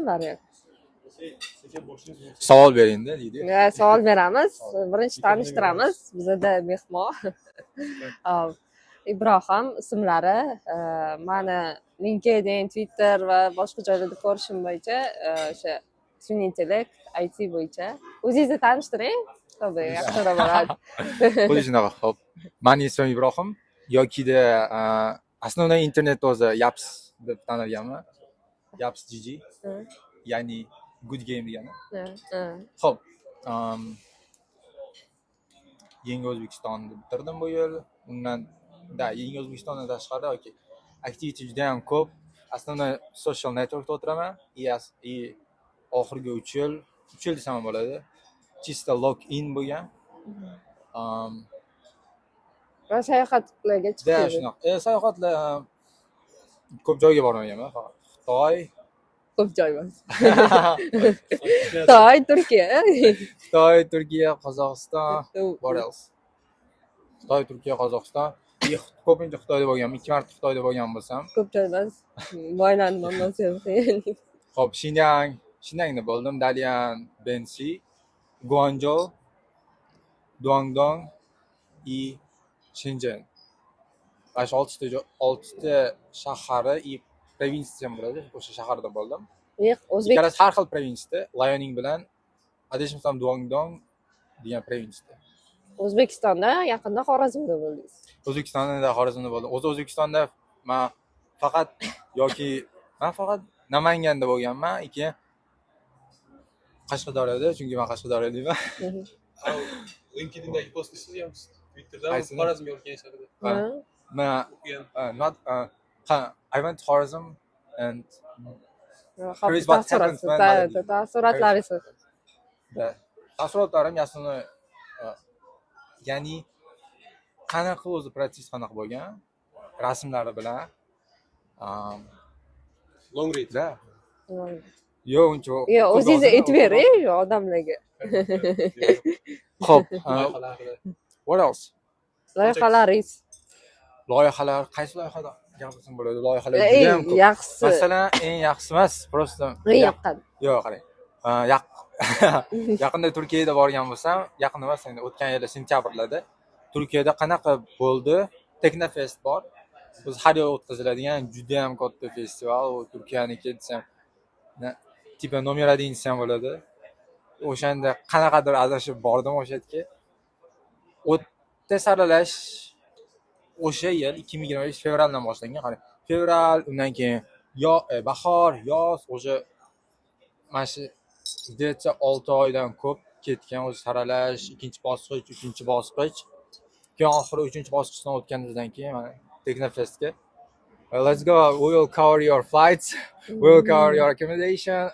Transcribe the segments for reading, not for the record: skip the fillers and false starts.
Baribir. Savol bering-da deydi. Ya, savol beramiz. Birinchi tanishtiramiz. Bizada mehmon. Hop. Ibrohim ismlari. Mani LinkedIn, Twitter va boshqa joylarda ko'rishim bo'yicha o'sha sun'iy intellekt, IT bo'yicha. O'zingizni tanishtiring. Tabii, yaxshiroq bo'ladi. Xuddi shunaqa. Xo'p. Mani ismim Ibrohim yokida основной internetda o'zi Yaps deb tanilganman. Yaps GG. Ya'ni good game degani. Xo'p. Yangi O'zbekistonni bitirdim bu yil. Undan da Yangi O'zbekistondan tashqari, okey. Activity juda ham ko'p. Основной social networkda o'tiraman. И oxirgi 3 yil, 3 yil desam ham bo'ladi. Чисто lock in bo'lgan. Va sayohatlarga Да, chiqdingiz. Shunaqa. Sayohatlar ko'p joyga bormaganman, faqat Xitoy. Ko'p joy emas. Xitoy, Turkiya. Xitoy, Turkiya, Qozog'iston, what else? Xitoy, Turkiya, Qozog'iston. И ko'pincha Xitoyda bo'lganman. Ikki marta Xitoyda bo'lgan bo'lsam. Ko'p joy emas. Boylandim qiyin. Xo'p, Xinjiang, Xinjiangda bo'ldim. Dalian, Benxi, Guangzhou, Guangdong и Shenzhen. Mana shu oltita shahari и provinsiya ham bo'ladi. O'sha shaharda bo'ldim. O'zbek Ikkalasi har xil provinsiyada, Liaoning bilan, adashmasam, Guangdong degan provinsiyada. O'zbekistonda yaqinda Xorazmda bo'ldingiz. O'zbekistonda, Xorazmda bo'ldim. O'zi O'zbekistonda man faqat yoki man faqat Namanganda bo'lganman, keyin Qashqadaryoda, chunki man Qashqadaryolikman. LinkedIn'dagi postni chizganmiz. Twitter'da Qaysini? Xorazmga borgan haqida. Ha. Man O'qigan. Not ha, I went to Xorazm and Hop, Curious what taassurot, happened when taassurotlaringiz. Да. Taassurotlarim ясно, ya'ni qanaqa o'zi protsess qanaqa bo'lgan rasmlari bilan. Long read. Да. Yo'q, uncha Yo'q, ko'p o'zingiz yozilmagan. Aytib bering odamlarga. Xo'p, Loyihalar haqida. What else? Loyihalaringiz. Loyihalar, qaysi loyihada gapirsam bo'ladi? Loyihalar Eng juda ham ko'p. yaxshisi. Masalan, eng yaxshisi emas, просто Eng yoqqan. Yo'q, qarang. Yaqinda Turkiyaga borgan bo'lsam, yaqin emas, endi o'tgan yili sentyabrlarda Turkiyada qanaqa bo'ldi? Teknofest bor. O'zi har yili o'tkaziladigan juda ham katta festival, u Turkiyaniki desam, типа номер один desam bo'ladi. O'shanda qanaqadir adashib bordim o'sha yerga. O'tda saralash o'sha yil 2025 fevraldan boshlangan. Qarang, fevral, undan keyin yo bahor, yoz, o'sha mana shu где-то 6 oydan ko'p ketgan o'zi saralash, ikkinchi bosqich, uchinchi bosqich. Keyin oxiri uchinchi bosqichdan o'tganimizdan keyin mana Teknofestga "Let's go, we will cover your flights, we will cover your accommodation,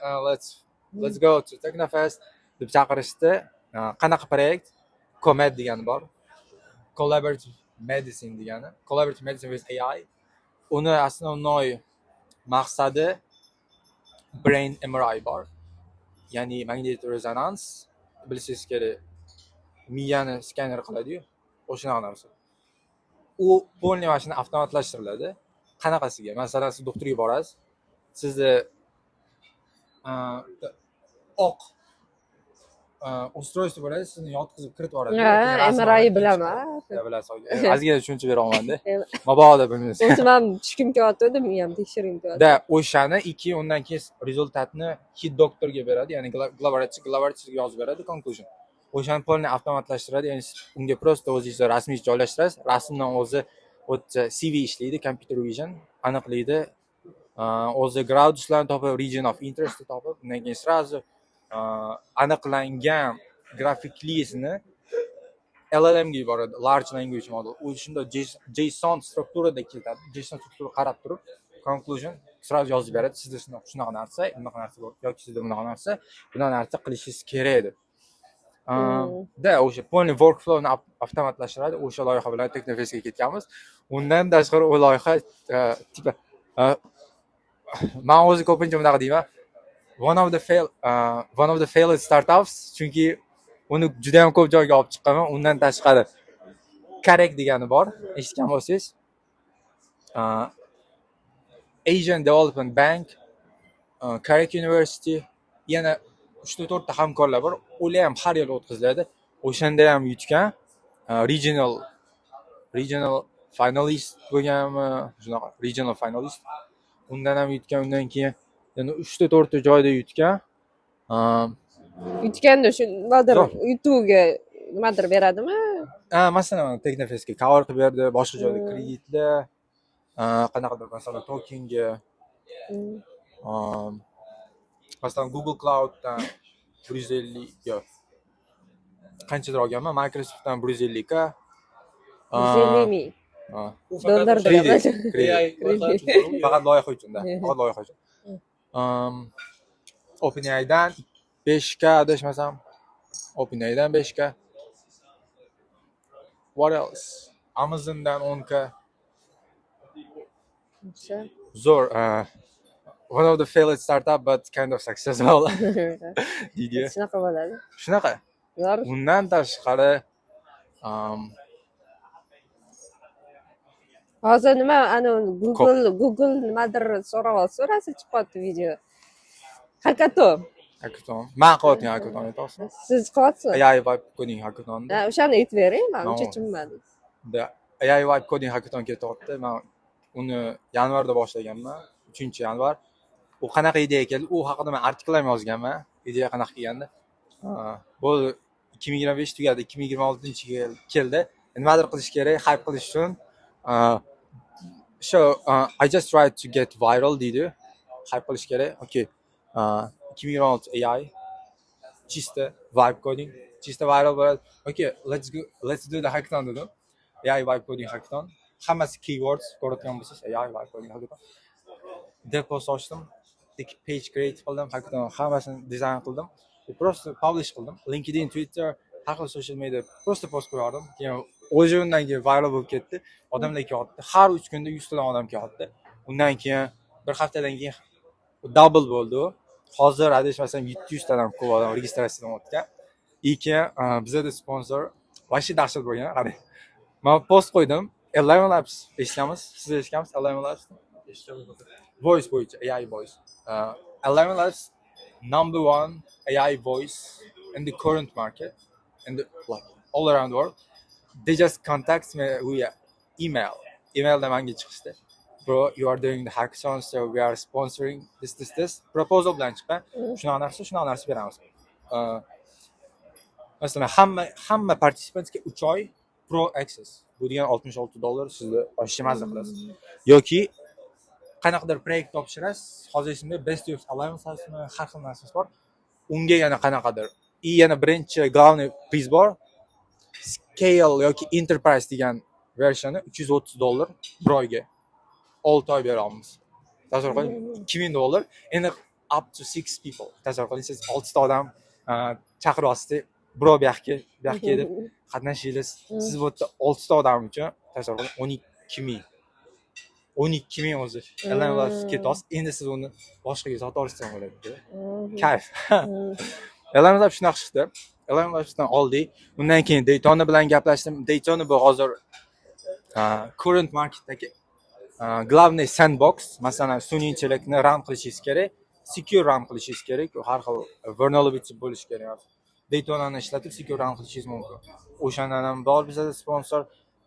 let's go to Teknofest" deb chaqirishdi. Qanaqa proyekt? COMED degani bor. Collaborative Medicine degani. Collaborative Medicine with AI. Uni основной maqsadi brain MRI bor. Ya'ni magnit rezonans, bilishingiz kerak, miyani skaner qiladi-yu, o'shanaqa narsa. U полный mana shuni avtomatlashtiriladi. Qanaqasiga? Masalan, siz doktorga borasiz, sizni oq устройство bo'ladi, sizni yotqizib kiritib yuboradi. Ha, Keyin rasm MRI olib bilaman. chiqadi. Bilasiz. Ozgina tushuncha bera olmanda. Mabodo bilmaysiz. O'zim ham tushgim kelyapti, miyam tekshirgim kelyapti. Да, o'shani ikki undan keyin результат ni hit doktorga beradi, ya'ni главврач sizga yozib beradi conclusion. O'shani полный avtomatlashtiradi, ya'ni siz unga просто o'zingizni rasmingizni joylashtirasiz, rasmdan o'zi o'tsa CV ishlaydi, computer vision aniqlaydi, o'zi graduslarni topib, region of interest topib, undan keyin сразу aniqlangan grafiklisini LLM ga yuboradi, large language model. U shunda JSON strukturada ketadi. JSON struktura qarab turib, conclusion сразу yozib beradi. Sizda shunaqa shunaqa narsa, bunaqa narsa bor yoki sizda bunaqa narsa, bunaqa narsa qilishingiz kerak deb. Да, o'sha полный workflowni avtomatlashtiradi. O'sha loyiha bilan Teknofestga ketganmiz. Undan tashqari u loyiha типа man o'zi ko'pincha bunaqa deyman. One of the failed startups, chunki uni juda ham ko'p joyga olib chiqqanman. Undan tashqari CAREC degani bor, eshitgan bo'lsangiz. Asian Development Bank. Carrick University, yana uchta to'rtta hamkorlar bor, ular ham har yili o'tkaziladi. O'shanda ham yutgan, regional finalist bo'lganmi, shunaqa, regional finalist. Undan ham yutgan. Undan keyin yana uchta to'rtta joyda yutgan. Yutganda shu nimadir Zo'r. yutuvga nimadir beradimi? Ha, masalan, Teknofestga cover qilib berdi, boshqa joyda kreditlar, qanaqadir, masalan, tokenga, masalan, Google Clouddan 150, yo'q, qanchadir olganman, Microsoftdan 150K. 150 000 Ha. U faqat dollar. o'sha Kredit, kredit. AI loyihalar uchun, to'g'rimi? Faqat loyiha uchun-da, faqat loyiha uchun. OpenAIdan 5K, adashmasam, OpenAIdan 5K. What else? Amazondan 10K. Yaxshi. Zo'r. One of the failed startup, but kind of successful deydi. Shunaqa bo'ladi. Shunaqa. Zo'r. Undan tashqari, Hozir nima, anavi Google nimadir so'rab olsa, rosa chiqyapti video. Hackathon. Hackathon. Man qilayotgan hackathon aytyapsizmi? Siz qilyapsizmi? AI vibe coding hackathon. Ha, o'shani aytib bering, man uncha Tamam. tushunmadim. Da, AI vibe coding hackathon ketyapti. Man uni yanvarda boshlaganman, 3-yanvar. U qanaqa ideya keldi? U haqida man artikl ham yozganman. Ideya qanaqa kelgandi? Ha, bo'ldi. 2025 tugadi, 2026 yil keldi. Nimadir qilish kerak, hype qilish uchun. So I just tried to get viral deydi. Hype qilish kerak. Okay. 2026 AI чисто vibe coding, чисто viral bo'ladi. Okay, let's go, let's do the hackathon dedim. AI vibe coding hackathon. Hammasi keywords ko'rayotgan bo'lsangiz, AI vibe coding hackathon. Deb post ochdim. Ikki page create qildim, hackathon hammasini dizayn qildim. Просто publish qildim. LinkedIn, Twitter, har xil social media просто post qo'yardim. Keyin o'zi undan keyin viral bo'lib ketdi. Odamlar kelyapti. Har 3 kunda 100 tadan odam kelyapti. Undan keyin bir haftadan keyin double bo'ldi u. Hozir adashmasam 700 tadan ko'p odam registratsiyadan o'tgan. И keyin bizada sponsor вообще dahshat bo'lgan. Qarang. Man post qo'ydim. Eleven Labs eshitganmiz? Siz eshitganmisiz Eleven Labs? Eshitganman faqat. Voice bo'yicha AI voice. Eleven Labs number one AI voice in the current market, in the like all around the world. They just contact me via email. Emailda manga chiqishdi. "Bro, you are doing the hackathon, so we are sponsoring this, this, this." Proposal bilan chiqqan. Shunaqa narsa, shunaqa narsa beramiz. Masalan, hamma participantsga 3 oy pro access. Bu degani 66 dollar sizni вообще mazza qilasiz. Yoki qanaqadir proyekt topshirasiz. Hozir esimda, Best of Alliancesmi, har xil narsasi bor. Unga yana qanaqadir. И yana birinchi главный priz bor. Scale yoki Enterprise degan versiyani 330 dollar bir oyga. 6 oy bera olamiz. Tasavvur qiling, 2000 dollar. Endi up to 6 people. Tasavvur qiling, siz 6 ta odam chaqiryapsiz, birov bu yoqqa, bu yoqqa deb qatnashingiz. Siz bu yerda 6 ta odam uchun, tasavvur qiling, 12 ming. 12 ming o'zi. Eleven ketyapsiz. Endi siz uni boshqaga sotib olsangiz ham bo'ladi. Kayf. Eleven Labs shunaqa chiqdi. Eleven Labsdan oldik. Undan keyin Daytona bilan gaplashdim. Daytona bu hozir current marketdagi главный sandbox. Masalan, sun'iy intellektni run qilishingiz kerak, secure run qilishingiz kerak, har xil vulnerability bo'lishi kerak. Daytonani ishlatib secure run qilishingiz mumkin. O'shandan ham bor bizada sponsor.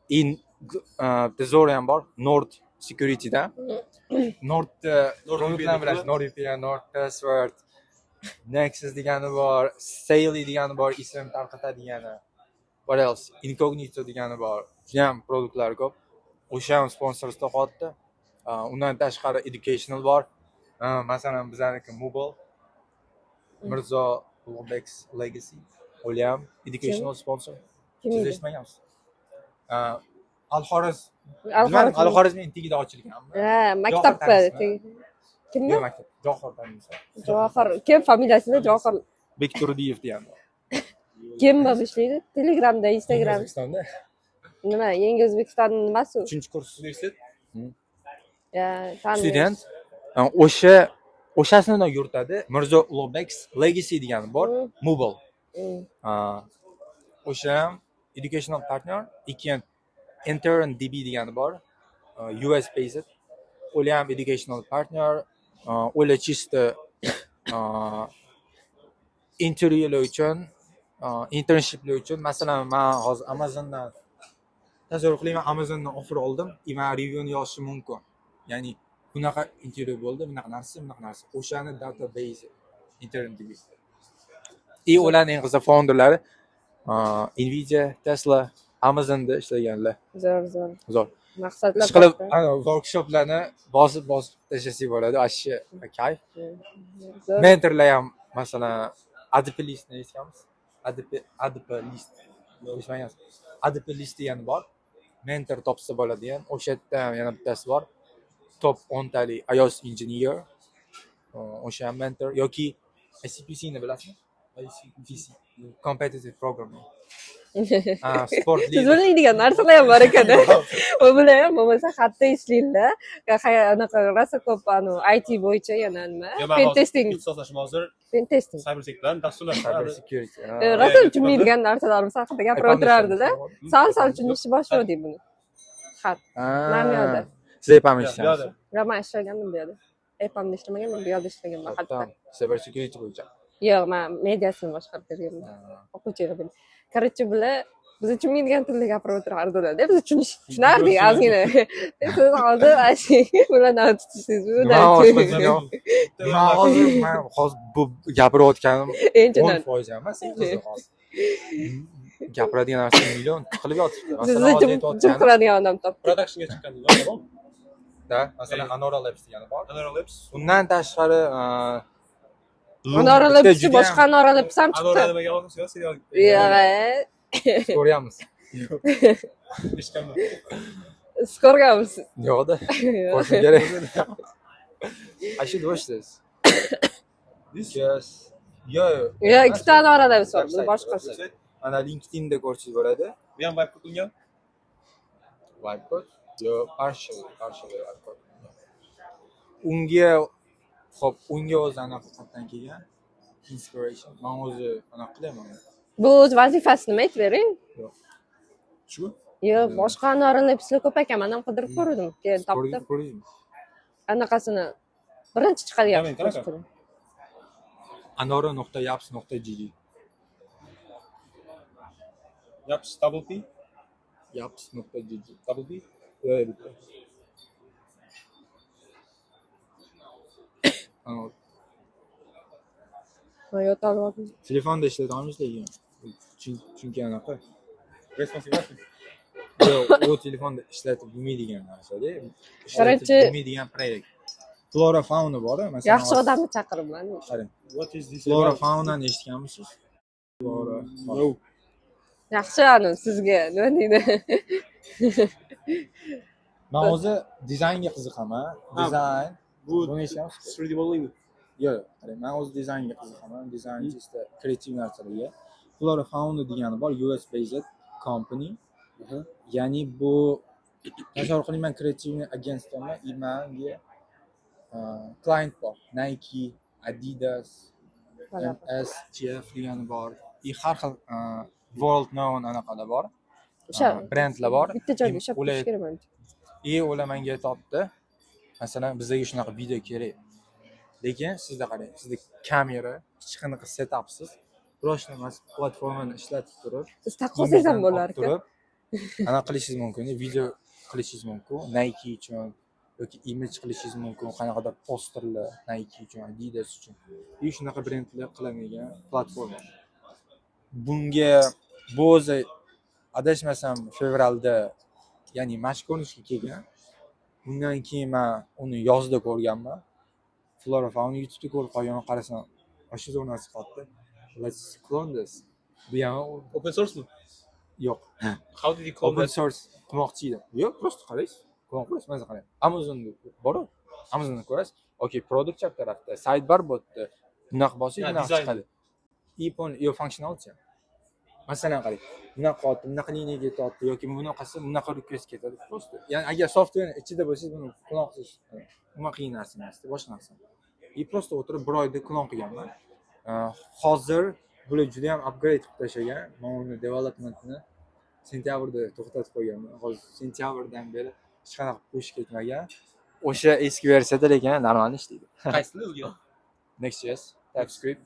In bitta zo'ri ham bor, Nord Security'dan. Nord produktlarni bilasiz, NordVPN, Nord Password, Nexus degani bor, Saily degani bor, ism tarqatadigani. What else? Incognito degani bor. Judayam produktlari ko'p. O'sha ham sponsor topyapti. Undan tashqari educational bor. Masalan, bizaniki Mobile, Mirzo Ulug'bek's Legacy. Ular ham educational sponsor. Kim Siz edi? eshitmagansiz? Al-Xoriz. Al-Xorizm. Al-Xorizmning tagida ochilganmi? Ha, maktabda. Taniysiz? Kimni? Yo'q, maktab. Johor taniysiz. Javohir. Kim familiyasini? Javohir. Bekturdiyev degan. Kim bo'lib ishlaydi? Telegramda, Instagram. O'zbekistonda. Nima, Yangi O'zbekiston nimasi u? 3-kurs. Universitet. Ya, taniymiz. Student. O'sha o'shasini yuritadi. Mirzo Ulug'bek's Legacy degani bor. Mobile. O'sha ham educational partner. Keyin Intern DB degani bor. US based. Ular ham educational partner. Ular чисто intervyular uchun, internshiplar uchun. Masalan, man hozir Amazondan, tasavvur qiling, man Amazondan offer oldim и man reviewni yozishim mumkin, ya'ni bunaqa intervyu bo'ldi, bunaqa narsa, bunaqa narsa, o'shani database InternDB. И ularni eng qizig'i, founderlari Nvidia, Tesla, Amazonda ishlaganlar. Zo'r, zo'r. Zo'r. Maqsadlar Ishqilib, katta. Ana workshoplarni bosib bosib tashlasak bo'ladi, вообще kayf. Zo'r. Mentorlar ham, masalan, ADP listni eshitganmiz? ADP list eshitmagansiz? ADP list degani bor, mentor topsa bo'ladigan. O'sha yerda ham yana bittasi bor, top 10 talik iOS engineer, o'sha ham mentor. Yoki ICPCni bilasizmi? ICPC, competitive programming. Sport Siz bilmaydigan narsalar ham bor ekan. Bular ham bo'lmasa xatda ishlanglar. Anaqa rosa ko'p anavi IT bo'yicha yana nima? Yo, man Pen hozir testing, ixtisoslashim hozir pen testing. cybersec bilan dasturlash. Cyber security. Rosa tushunmaydigan narsalarimiz haqida gapirib o'tirardida. Sal sal tushunishni boshladik buni. Xat. Man bu yoqda. Siz EPAM ishlayapsiz? Yo'q, man ishlagandim bu yerda. EPAMda ishlamaganman, bu yerda ishlaganman xatda. Cyber security bo'yicha. Yo'q, man mediasini boshqarib berganman. O'quvchi qilib. Короче, bular biz tushunmaydigan tilda gapirib o'tirardilar. Biz tushunardik ozgina. Siz hozir bulardan tutishingiz. Nima hozir? Man hozir bu gapirayotganim Enchidan. 10% emas, eng qizig'i hozir. Gapiradigan narsa million tiqilib yotibdi. Masalan, Sizni hozir jim aytayotganim qiladigan odam topdik. Productionga chiqqan tamom. Da, masalan, Anora Labs degani bor. Anora Labs. Undan tashqari, Loom Anora bitta Labs'i, judayam boshqa Anora Labs ham Anora chiqdi. nimaga aloqasi yo'q, serial. Yo'q, Ko'ryapmiz. Eshitganman. Siz ko'rganmisiz? Yo'qda. Ko'rishim kerak. I should watch this. Yes. Yo, yo. Yo'q, ikkita Anora Labs bor, bu Website, boshqasi. website. Mana LinkedInda ko'rsangiz bo'ladi. Bu ham vibe qilingan. Vibe code. Yo, partially vibe code. Unga, xo'p, unga o'zi anaqa qayerdan kelgan? Inspiration. Man o'zi anaqa qilyapman. Bu o'z vazifasi nima, aytib bering. Shu? Yo'q, boshqa Anora Labslar ko'p ekan, man ham qidirib ko'rdim. Keyin topdim. Ko'rdingizmi? Anaqasini birinchi chiqadigan. Domain qanaqa? anora.yaps.gg. Yaps double P, yaps.gg. double P. Yo'q, bitta. Ana, Man yotolmadim. telefonda ishlata olmaysiz lekin. Chunki anaqa. Responsive graphic. Yo'q, u telefonda ishlatib bo'lmaydigan narsada. Ishlatib bo'lmaydigan proyekt. Flora Fauna bor, masalan. Yaxshi odamni chaqiribman. Qarang. What is this? Flora about? Faunani eshitganmisiz? Flora. No. Yaxshi, ani sizga nima deydi? Man o'zi dizaynga qiziqaman. Dizayn. Bu Buni eshitganmisiz? 3D modeling. Yo'q, qarang, man o'zi dizaynga qiziqaman. Dizayn чисто kreativ narsalarga. Flora Fauna degani bor, US based company. Ya'ni bu, tasavvur qiling, man креативный агентство man и manga client bor. Nike, Adidas, MSGF degani bor. И har xil world known anaqalar bor. O'sha Brendlar bor. bitta joyga ushlab turish kerak manimcha. И ular menga aytyapti, masalan, bizga shunaqa video kerak. Lekin sizda, qarang, sizda kamera, hech qanaqa setupsiz, просто platformani ishlatib turib, Siz taqqa olsangiz ham imijdan bo'lar olib ekan. turib, anaqa qilishingiz mumkin, video qilishingiz mumkin, Nike uchun yoki image qilishingiz mumkin, qanaqadir posterlar Nike uchun, Adidas uchun. И shunaqa brendlar qiladigan platforma. Bunga bu o'zi adashmasam fevralda, ya'ni mana shu ko'rinishga kelgan. Undan keyin man uni yozda ko'rganman. Flora Fauna YouTube'da ko'rib qolganman, qarasam, вообще zo'r narsa qolibdi. Let's clone this. Bu ham Open source mi? Yo'q. How did you clone Open that? source qilmoqchi edim. Yo'q, просто qaraysiz. Klon qo'yasiz, maza qarang. Amazonda bor-ku. Amazonda ko'rasiz. Okay, product chap tarafda, sidebar bu yerda. Bunaqa bossangiz, Ha, bunaqa design. chiqadi. И yo functionality. Masalan, qarang, bunaqa qilyapti, bunaqa liniya ketyapti yoki bunaqasi bunaqa request ketadi. Просто, ya'ni agar software ichida bo'lsangiz, buni klon qilish umuman qiyin narsa emas, boshqa narsa. И просто o'tirib bir oyda klon qilganman. Hozir bular juda ham upgrade qilib tashlagan. Men uni developmentni sentyabrda to'xtatib qo'yganman. Hozir sentyabrdan beri hech qanaqa push ketmagan. O'sha eski versiyada, lekin нормально ishlaydi. Qaysi tili o'zga? Next.js, TypeScript,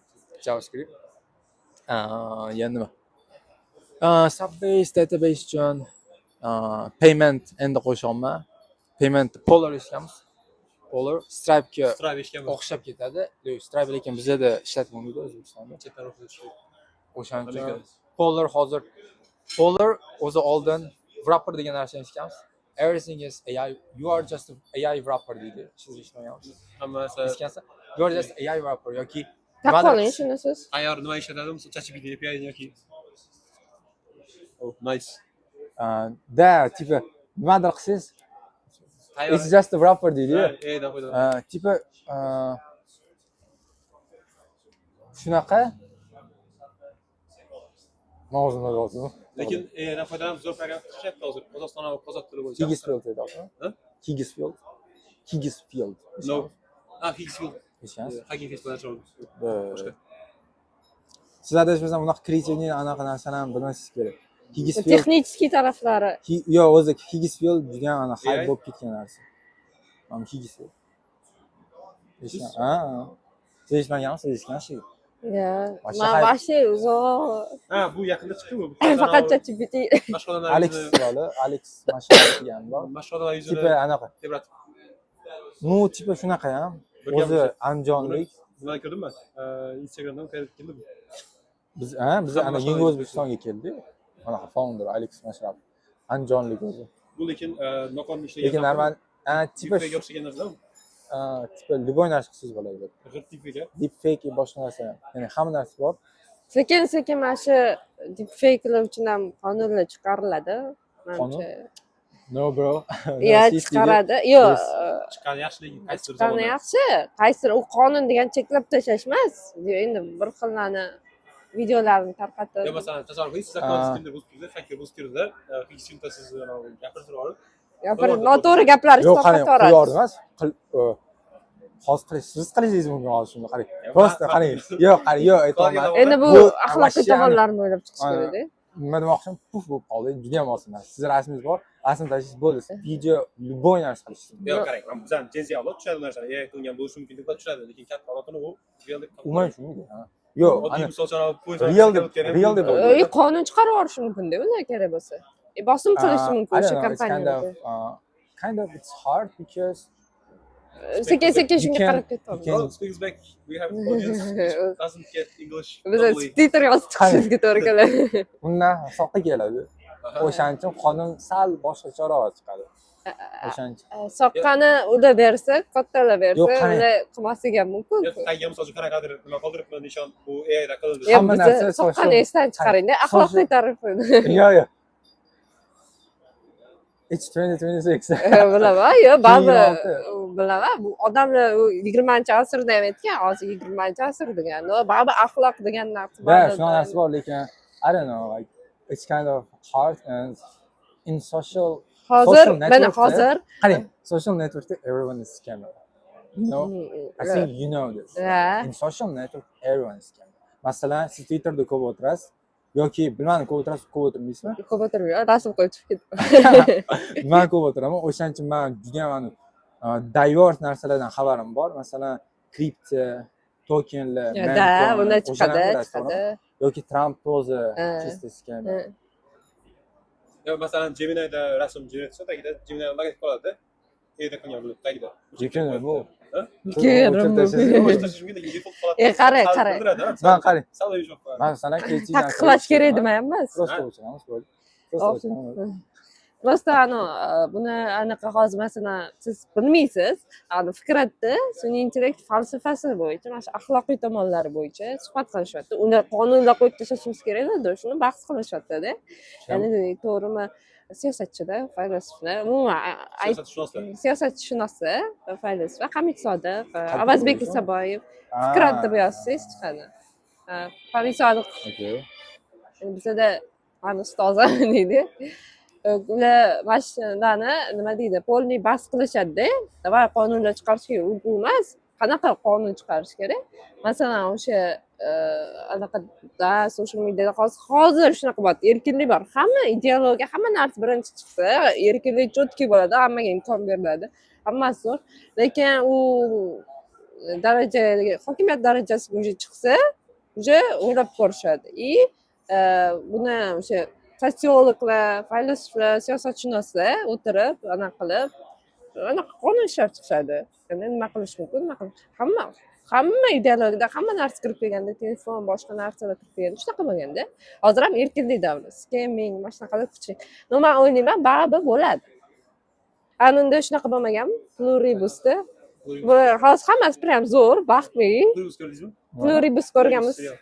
JavaScript. Yana nima? Subbase database uchun, payment endi qo'shyapman. Payment Polar eshitganmiz. Polar Stripe'ga Stripe eshitganman. O'xshab ketadi. Yo'q, Stripe lekin bizada ishlatib bo'lmaydi O'zbekistonda. Chetdan ruxsat tushib. O'shaning uchun Polar hozir, Polar o'zi oldin wrapper degan narsani eshitganmiz. Everything is AI. You are just a AI wrapper deydi. Siz eshitmaganmisiz? Hammasi Eshitgansiz? You are just AI wrapper yoki Taqib oling shuni siz. Tayyor nima ishlatadi? Misol, ChatGPT API yoki. Oh, nice. Да, типа nimadir qilsangiz, Tayyor. it's just a wrapper deydi. AIdan foydalanadi. Типа shunaqa man o'zim o'zim. Lekin AIdan foydalanib zo'r programma chiqishyapti hozir. Qozog'iston va qozoq tili bo'yicha. Higgsfield aytyapsizmi? Ha? Higgsfield. Higgsfield. No. Ah, Higgsfield. Eshitgansiz? Hugging Face bilan shug'ullanadi. Boshqa. Siz adashmasam, unaqa креативный anaqa narsani ham bilmasligingiz kerak. Higgsfield. Texnический taraflari. Yo'q, o'zi Higgsfield judayam ana hype AI? bo'lib ketgan narsa. Mana Higgsfield. Eshitgan? Ha. Siz eshitmaganmisiz? Eshitgansiz. Ya, Вообще man hype. Вообще uzoq. Ha, bu yaqinda chiqdi bu. Faqat ChatGPT. Mashhur odamlar Alex chiroyli, Alex Masharipov degan bor. Mashhur odamlar yuzini Типа anaqa. tebratib. Ну, типа shunaqa ham. Birga O'zi andijonlik. Nimani ko'rdimmi? Instagramdan qayerda keldi bu? Biz, ha, biz Hamma ana mashhur yangi yuzini. O'zbekistonga keldi. Anaqa founder Alex Masharipov. Andijonlik o'zi. Bu lekin noqonuniy ishlagan. Lekin normal, ha, типа Deepfake o'xshagan narsalar. Типа любой narsa qilsangiz bo'ladi. G'irt deepfake. Deepfake, boshqa narsa ham. Ya'ni hamma narsa bor. Sekin sekin mana shu deepfakelar uchun ham qonunlar chiqariladi manimcha. No, bro. Ya, No, chiqaradi. Yo'q, Yes. Chiqqani yaxshi, lekin qaysidir chiqqani zamonda. yaxshi. Qaysidir u qonun degan cheklab tashlash emas. Endi bir xillarni videolarini tarqatib. Yo, masalan, tasavvur qiling, siz akkaunt kimdir buzib kirdi, hacker buzib kirdida, Higgsfieldda sizni gapirtirib olib, Gapirib, noto'g'ri gaplar Yo'q, qarang, tarqatib qo'yardi emas. Hozir qilish, siz qilishingiz mumkin hozir shuni, qarang. Просто qarang. Yo'q, qarang, yo'q, aytyapman. Endi bu Bu axloqiy вообще tomonlarini o'ylab chiqish Ana. kerakda. Nima demoqchiman, puf bo'lib qoldi. Juda ham oson narsa. Sizni rasmingiz bor, rasm tashlaysiz, bo'ldi. Video, любой narsa qilishingiz mumkin. Yo'q, qarang, bizani Gen Z avlod tushunadi bu narsani. AI qilingan bo'lishi mumkin deb tushunadi, lekin katta avlodini u real deb Umuman tushunmaydi. Ha. Yo'q, Oddiy ana misol uchun, poyezd real deb o'ylaydi. Qonun chiqarib yuborishi mumkin-da ular kerak bo'lsa. Bosim qilishi mumkin I o'sha don't know, it's kind of kompaniyaga. Kind of it's hard because Sekin sekin you shunga qarab ketyapmiz. Well, speaks back, we have audience which doesn't get English Biz properly. subtitr yozib chiqishimizga to'g'ri keladi. Undan soqqa keladi. O'shaning uchun qonun sal boshqacharoq chiqadi. O'shaning uchun. Soqqani ular bersa, kattalar bersa, Yo'q, qarang. ular qilmasligi ham mumkin. Yo'q, tagiga misol uchun qanaqadir nima qoldiribman, nishon, bu AI da qilindi. Yo'q, Hamma biza narsa soqqani esdan chiqaringda, axloqiy tarafini. Yo'q, yo'q. It's 2026. Bilaman, yo'q, baribir 2026. Bilaman, bu odamlar u 20-asrda ham aytgan, hozir 21-asr degan, baribir axloq degan narsa Да, baribir. Shunaqa narsa bor, lekin I don't know, like it's kind of hard and in social Hozir, social mana networkda hozir qarang, social networkda everyone is scammer. I think you know this. Ha. In social network everyone is scammer. Masalan, siz Twitterda ko'p o'tirasiz yoki bilmadim, ko'p o'tirasiz, ko'p o'tirmaysizmi? Ko'p o'tirmayman, rasm qo'yib chiqib ketdim. Man ko'p o'tiraman, o'shaning uchun man judayam dayyor narsalardan xabarim bor. Masalan, kripto, tokenlar, Да, meme bundan coin, chiqadi, o'shalarni bilasiz, chiqadi. to'g'rimi? Yoki Tramp o'zi Ha. чисто scammer. Ha. Yo, masalan, Gemini'da rasm jo'natsa, tagida Gemini logotip qoladi. AI da qilgan bo'lib tagida. Lekin bu Ha? Keyin o'chirib tashlasangiz- O'chirib tashlash mumkin, lekin default holatda E, qarang, sal qarang. bildiradi, ha? Man qarang. Sal yumshoq qoladi. Masalan, kechki Taqiqlash kerak demayapmiz. Просто o'chiramiz, bo'ldi. Просто Of. o'chiramiz. Просто anu buni anaqa hozir, masalan, siz bilmaysiz, anu Fikratda sun'iy intellekt falsafasi bo'yicha, mana shu axloqiy tomonlari bo'yicha suhbat qilishyapti. Unda qonunlar qo'yib tashlashimiz kerak edi, shuni bahs qilishyaptida. Ya'ni to'g'rimi, siyosatchida, faylasuflar, umuman Siyosatshunoslar. Siyosatshunosi, faylasuf Hamid Sodiq, Avazbek Bo'ldi? Isaboyev. Fikrat deb yozsangiz chiqadi. Hamid Sodiq. Okey. Bizada mani ustozim deydi. Ular mana shularni nima deydi, полный bahs qilishadida, давай qonunlar chiqarish kerak, u bu emas, qanaqa qonun chiqarish kerak, masalan, o'sha Anaqa da, social mediada hozir shunaqa bo'lyapti, erkinlik bor, hamma ideologiya, hamma narsa birinchi chiqsa, erkinlik четкий bo'ladi, hammaga imkon beriladi, hammasi zo'r. Lekin u daraja, hokimiyat darajasiga уже chiqsa, уже o'ylab ko'rishadi и buni o'sha sotsiologlar, faylasuflar, siyosatshunoslar o'tirib, anaqa qilib, anaqa qonun ishlab chiqishadi. Ya'ni nima qilish mumkin, nima qilish, hamma ideologiyada hamma narsa kirib kelganda, telefon, boshqa narsalar kirib kelganda, shunaqa bo'lganda. Hozir ham erkinlik davri, scamming, mana shunaqalar kuchli. Но man o'ylayman, baribir bo'ladi. Ana unda shunaqa bo'lmaganmi Pluribusda? Bu hozir hammasi прям zo'r, baxtli. Pluribus ko'rdingizmi? Pluribus ko'rganmiz. Serial.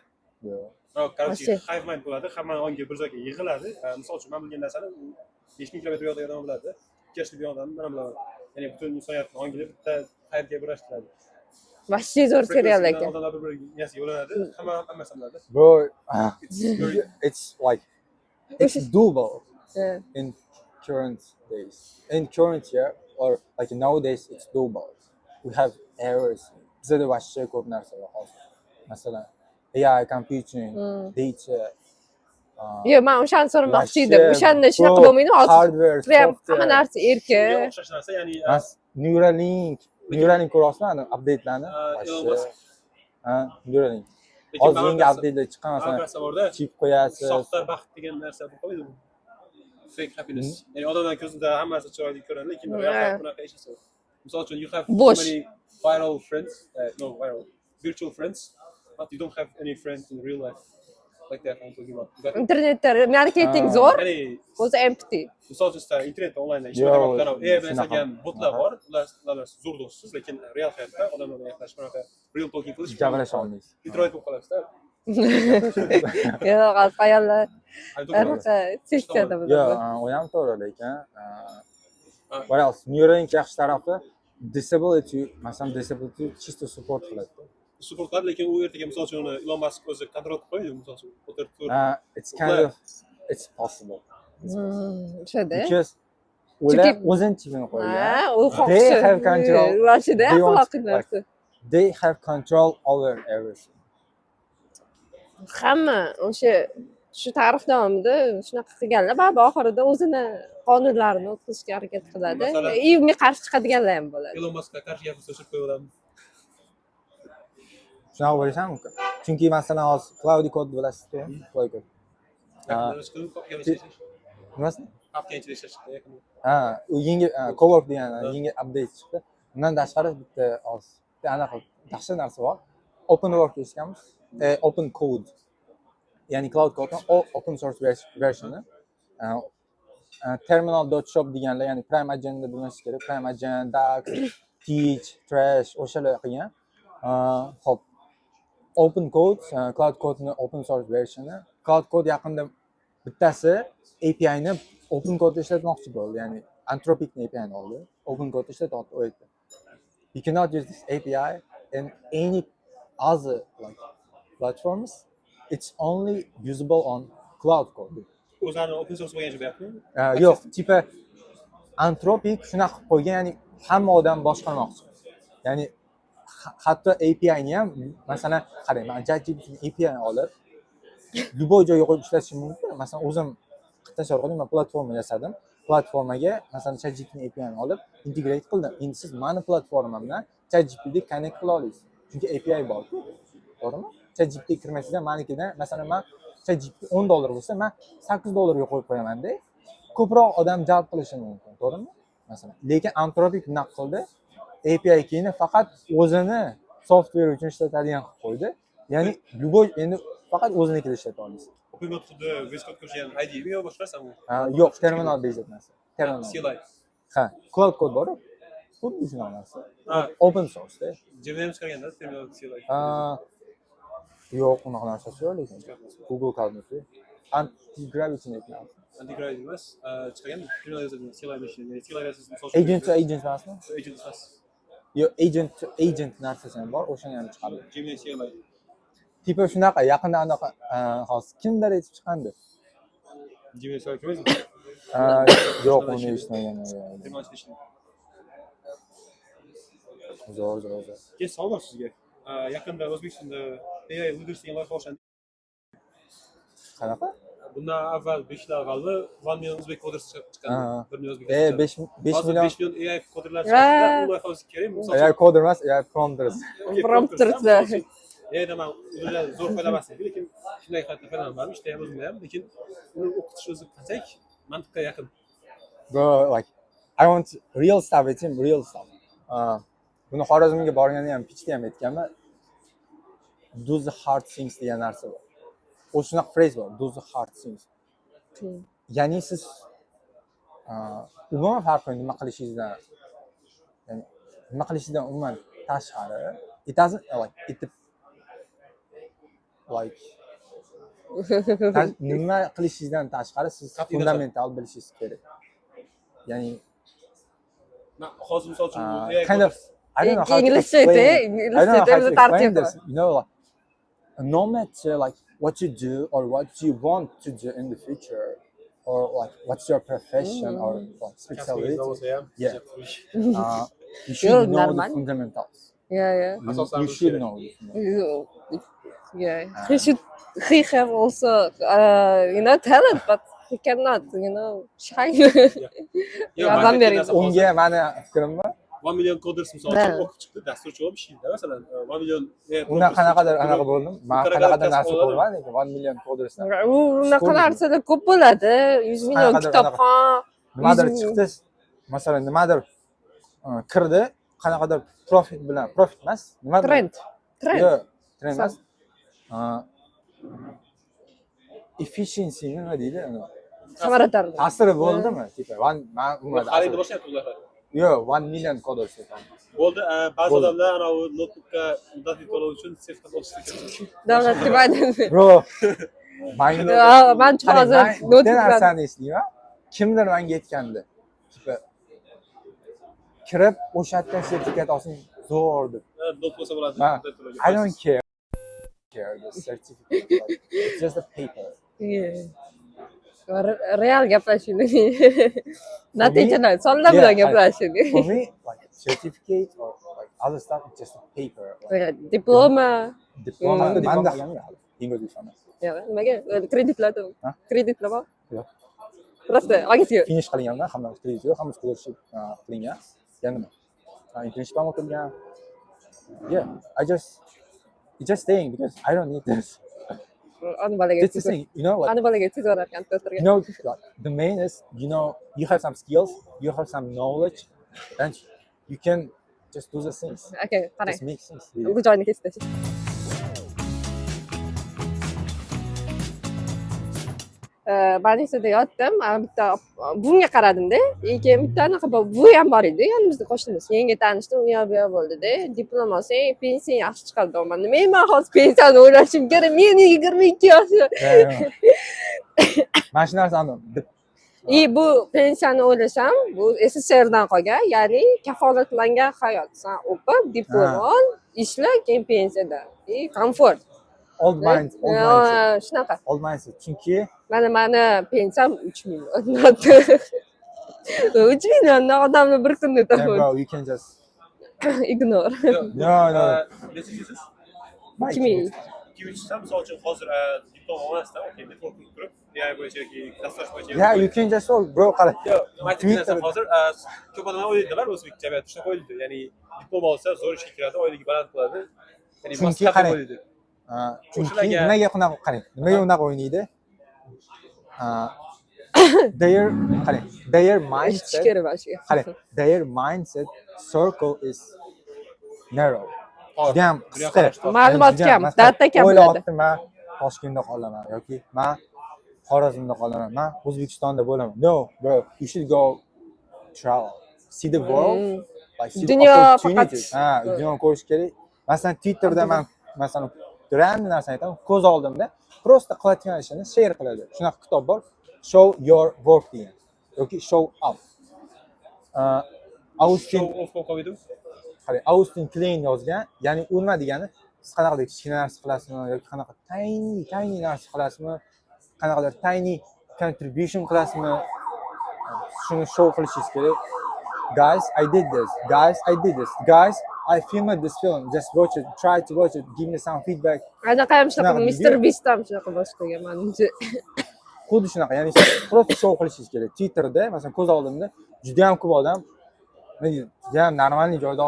Yo'q. Короче, Вообще. hive mind bo'ladi, hammani ongi bir joyga yig'iladi. Misol uchun, man bilgan narsani u 5000 kilometr u yoqdagi odam biladi, 2 yoshli bu odam, man ham bilaman. Ya'ni butun insoniyatni ongini bitta hive'ga birlashtiradi. Вообще zo'r serial Frequency bilan ekan. Odamlar bir biriga miyasiga yo'lanadi, hamma hammasini biladi. Bro, It's very it's like it's doable in current days. In current year or like nowadays, it's doable. We have everything. Bizada вообще ko'p narsa bor hozir. Masalan, AI, computing, data, Yo'q, man o'shani so'ramoqchi edim. вообще O'shanda shunaqa ko'p bo'lmaydimi hozir? hardware, Prям hamma software. narsa erkin. Shunga o'xshash narsa, ya'ni Neuralink, Neuralink ko'ryapsizmi, ani updatelarni? Elon Вообще. Musk. Ha, Neuralink. Lekin Hozir mana yangi updatelar chiqqan, mana masalan, narsa borda, chip qo'yasiz. Soxta baxt degan narsa bo'lib qolmaydimi? Fake happiness. Ya'ni odamlar ko'zida hammasi chiroyli ko'rinadi, lekin real hayot bunaqa ish yo'q. Misol uchun, you have Bo'sh. So many viral friends, no, viral virtual friends, but you don't have any friends in real life. Like that I'm talking about. You got it? Internetda marketing Ah. zo'r, Ya'ni o'zi empty. Misol uchun, sizlar internetda, onlaynda Yo'q, ijtimoiy tarmoqda AI bilan shunaqa. yasalgan botlar Aha. bor. Ular zo'r do'stsiz, lekin real hayotda odamlar bilan gaplashib, bunaqa real talking qilish Gaplasha olmaysiz. Introvert bo'lib qolasizda. Yo'q, hozir ayollar I'm talking about- anaqa sessiyada Yo'q, bo'ladi. U ham to'g'ri, lekin what else? Neuralink yaxshi tarafi disability, masalan, disability чисто support qiladi. Support qiladi, lekin u ertaga, misol uchun, uni Elon Musk o'zi kontrol qilib qo'yadi, misol uchun, o'tirib turib. It's kind of, it's possible. It's possible. O'shada. Because ular o'zini chipini qo'ygan. Ha, u They have control. Вообще-da They want, axloqiy narsa. They have control over everything. Hamma o'sha shu tarix davomida shunaqa qilganlar, baribir oxirida o'zini qonunlarini o'tkazishga harakat qiladi. Masalan- И unga qarshi chiqadiganlar ham bo'ladi. Elon Muskka qarshi gapirsa, o'chirib qo'yib. Shunaqa bo'lishi ham mumkin. Chunki masalan, hozir Claude Code bilasiz, to'g'rimi? Claude Code. Yaqinda chiqdi, papkani ichida ishlash. Nimasi? Papkani ichida ishlash chiqdi yaqinda. Ha, u yangi Cowork degan Ha. yangi update chiqdi. Undan tashqari bitta hozir bitta anaqa dahshat narsa bor. Open Work eshitganmiz. Open Code. Ya'ni Claude Code open source versioni. Terminal.shop deganlar, ya'ni Prime Agenda bilmasingiz kerak. Prime Agent, Dax, Teach, Trash o'shalar qilgan. Xo'p. Open Code, Claude Code'ni open source versioni. Claude Code yaqinda bittasi API ni Open Code ishlatmoqchi bo'ldi, ya'ni Anthropicni API ni oldi. Open Code ishlatyapti, u aytdi: "You cannot use this API in any other like platforms. It's only usable on Claude Code." O'zlarini open source bo'lgan joy deyaptimi? Yo'q, типа Anthropic shunaqa qilib qo'ygan, ya'ni hamma odam boshqarmoqchi. Ya'ni hatto API ni ham, masalan, qarang, man ChatGPT API ni olib любой joyga qo'yib ishlatishim mumkin. Masalan, o'zim tasavvur qiling, man platforma yasadim. Platformaga, masalan, ChatGPT API ni olib integrate qildim. Endi siz mani platformamdan ChatGPT connect qila olasiz. Chunki API bor-ku. To'g'rimi? ChatGPT kirmasangiz ham manikidan, masalan, man ChatGPT 10 dollar bo'lsa, man 8 dollarga qo'yib qo'yaman-da. Ko'proq odam jalb qilishi mumkin, to'g'rimi? Masalan, lekin Anthropic bunaqa qildi. API keyni faqat o'zini software uchun ishlatadigan qilib qo'ydi. Ya'ni любой endi faqat o'zinikida ishlata olasiz. Open Code xuddi VS Code ko'rishgan IDE yo boshqa narsami? Ha, yo'q, terminal based narsa. Terminal. CLI. Ha, Claude Code bor. Xuddi shunaqa narsa. Ha, Open source da. Gemini ham chiqarganda terminal CLI. Ha, yo'q, unaqa narsasi yo'q lekin. Google Cloud'niki. Anti-gravity aytyapsiz. Anti-gravity emas, chiqargan terminal yozadigan CLI machine. Ya'ni CLI siz misol uchun Agent to agent emasmi? Agent emas. Yo'q, agent to agent narsasi ham bor, o'shani ham chiqardi. Gemini CLI. Типа shunaqa, yaqinda anaqa hozir kimdir aytib chiqqandi. Gemini CLI ko'rmaysizmi? Yo'q, uni eshitmaganman. Terminal ichida ishlaydi. Zo'r, zo'r, zo'r. Keyin savol bor sizga. Yaqinda O'zbekistonda AI Leaders degan loyiha boshlandi. Qanaqa? Bundan avval, 5 yil avvalmi, 1 million Uzbek coders chiqqan. 1 million o'zbek. E, 5 5 million 5 million AI coderlar chiqdi. U loyiha o'zi kerak. Misol AI coder emas, AI prompters. Prompters. AIdan man o'zimdan zo'r foydalanmasdim, lekin shunday holatda foydalanmadim, ishda ham, o'zimda ham, lekin uni o'qitish o'zi qanchalik mantiqqa yaqin? Bro, like, I want real stuff aytayim, real stuff. Buni Xorazmga borganda ham, pitchda ham aytganman. Do the hard things degan narsa bor. O'zi shunaqa phrase bor, do the hard things. Ya'ni siz umuman farqi yo'q nima qilishingizdan, ya'ni nima qilishingizdan umuman tashqari, it doesn't like it, like nima qilishingizdan tashqari siz Qat'iy nazar. Fundamental bilishingiz kerak. Ya'ni Man hozir, misol uchun, AI kind of, I don't know how to Inglizcha explain. ayt, I don't know how to inglizcha explain tartib. this. Like, no matter like what you do or what you want to do in the future, or like what's your profession or like Kasbingizda specialty, bo'lsa ham. Yeah. You should Yo'q, know the normal. fundamentals. Yeah. Asoslarni You bilish should kerak. know the fundamentals. Yeah, he should. He have also, talent, but he cannot shine. Yo'q, Yordam man aytgan bering. narsa hozir Unga mani fikrimmi? 1 million coders, misol uchun, Ha. o'qib chiqdi, dasturchi bo'lib ishlaydi, masalan, 1 million AI Undan prompters qanaqadir chiqdi, anaqa bo'ldim. Man qanaqadir qanaqadir kasb narsa oladi. ko'rmadim, lekin 1 million codersdan. U unaqa Ko'rdingmi? narsalar ko'p bo'ladi. 100 million Qanaqadir kitobxon. Nimadir 100 chiqdi, masalan, nimadir kirdi, qanaqadir profit bilan, profit emas, nimadir Trend. Trend. Yo'q, trend emas. Efficiency nima deydi? Uni? Samaradorlik. Ta'siri bo'ldimi? Типа, one man umuman Hali endi boshlayapti ular. Yo'q, 1 million coders aytaman. Bo'ldi, ba'zi Bo'ldi. odamlar anavi notebookka muddatli to'lov uchun sertifikat olishdi. Davlatga foyda. Bro, manga Man qarang, hozir man bitta notebooklar narsani eslayman. Kimdir menga aytgandi. Типа, kirib o'sha yerdan sertifikat olsang zo'r deb. Not bo'lsa bo'ladi. Ha. Muddatli to'lovga. I don't care the certificate. Like, it's just a paper. Yeah. Real gaplashaylik. Natijalar, sonlar bilan Yeah, gaplashaylik. For me, like, certificate or like other stuff, it's just a paper. Like, Diploma. Diploma, Mm. manda ham yo'q hali. Yangi O'zbekistonda. Yo'q, nimaga? Kreditlar. Ha? Kreditlar bor. Yo'q. Просто olgisi yo'q. Finish qilinganman, hamma kredit yo'q, hamma scholarship qilingan. Yana nima? Internship ham o'tilgan. Yeah, I just it's just staying because I don't need this. Ani bolaga That's the thing, like Ani bolaga tez borarkan o'tirgan. Like the main is, you have some skills, you have some knowledge, and you can just do the things. Okay, qarang. Just make things. Really. Bu joyni kesdi. Больницада yotdim, ana bitta buvimga qaradimda, keyin bitta anaqa buvi ham bor edi, yonimizda qo'shnimiz. Yangi tanishdim, u yoq bu yoq bo'ldida. Diplom olsang, pensiyang yaxshi chiqadi deyapman. Nima, man hozir pensiyani o'ylashim kerak? Men 22 yoshim. Mana shu narsani deb И bu pensiyani o'ylasam, bu SSSRdan qolgan, ya'ni kafolatlangan hayot. San o'qib, diplom ol, ishla, keyin pensiyada. И komfort. Old mind, old mindset. Ha, shunaqa. Old mindset. Chunki Mani pensiyam 3 million. 3 milliondan odamni bir kunda Yeah, topadi. bro, you can just Ignore. No. Nechinchisiz? Mike, 2000. 2003 misol uchun, hozir diplom olmasdan, okay, network qilib turib, AI bo'yicha yoki dasturlash bo'yicha. Yeah, you can just solve, bro, qara. Yo'q, man aytgan Twitter- narsam, hozir ko'p odamlar o'ylaydilar, o'zbek jamiyati shunaqa o'ylaydi. Ya'ni diplom olsa zo'r ishga kiradi, oyligi baland bo'ladi. Ya'ni Chunki must have deb qarang. o'ylaydi. Chunki O'shalarga- nimaga unaqa, qarang, nimaga unaqa o'ynaydi? Their, qarang, their Eshitish mindset, kerak mana shu. Qarang, their mindset circle is narrow. Judayam qisqa. Ma'lumot Judayam, kam, masalan, data kam bo'ladi. o'ylayapti, man Toshkentda qolaman yoki man Xorazmda qolaman, man O'zbekistonda bo'laman. No, bro, you should go travel, see the world, like see the Dunyo faqat- opportunities. Ha, dunyoni ko'rish kerak. Masalan, Twitterda man, masalan, random narsani aytaman, ko'z oldimda просто qilayotgan ishini share qiladi. Shunaqa kitob bor, Show Your Work degan yoki Show Up. Austin Show off bo'lib qolmaydimi? Qarang, Austin Kleon yozgan, ya'ni u nima degani? Siz qanaqadir kichkina narsa qilasizmi yoki qanaqa tiny tiny narsa qilasizmi, qanaqadir tiny contribution qilasizmi, shuni show qilishingiz kerak. Guys, I did this. Guys, I did this. Guys, I filmed this film, just watch it, try to watch it, give me some feedback. Anaqa ham shunaqa. Shunaqa Mister deydi-yu. Beast ham shunaqa boshlagan, manimcha. Xuddi shunaqa, ya'ni siz просто shou qilishingiz kerak. Twitterda, masalan, ko'z oldimda juda ham ko'p odam, nima deydi, juda ham нормальный joyda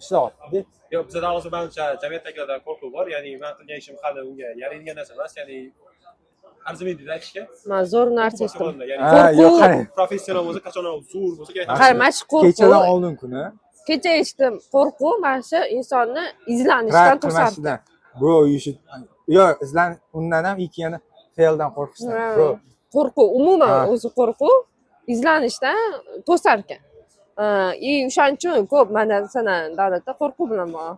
ishlayapti. Yo'q, bizada hozir, manimcha, jamiyatdagilardan qo'rquv bor, ya'ni man qilgan ishim hali unga yaraydigan narsa emas, ya'ni arzimaydi deb aytishga. Man zo'r narsa Boshqa eshitdim. odamlar, ya'ni Ha, Qo'rquv. yo'q, qarang. Professional bo'lsa, qachon zo'r bo'lsa kerak. Qarang, mana shu Kechadan qo'rquv oldin kuni kecha eshitdim, qo'rquv mana shu insonni izlanishdan try to'sardi. qilmashidan. Bro, you should, yo'q, izlan, undan ham ikki yana faildan qo'rqishdan. Bro, Qo'rquv umuman, o'zi qo'rquv izlanishdan to'sar ekan. И o'shaning uchun ko'p mana, masalan, davlatda qo'rquv bilan bog'liq.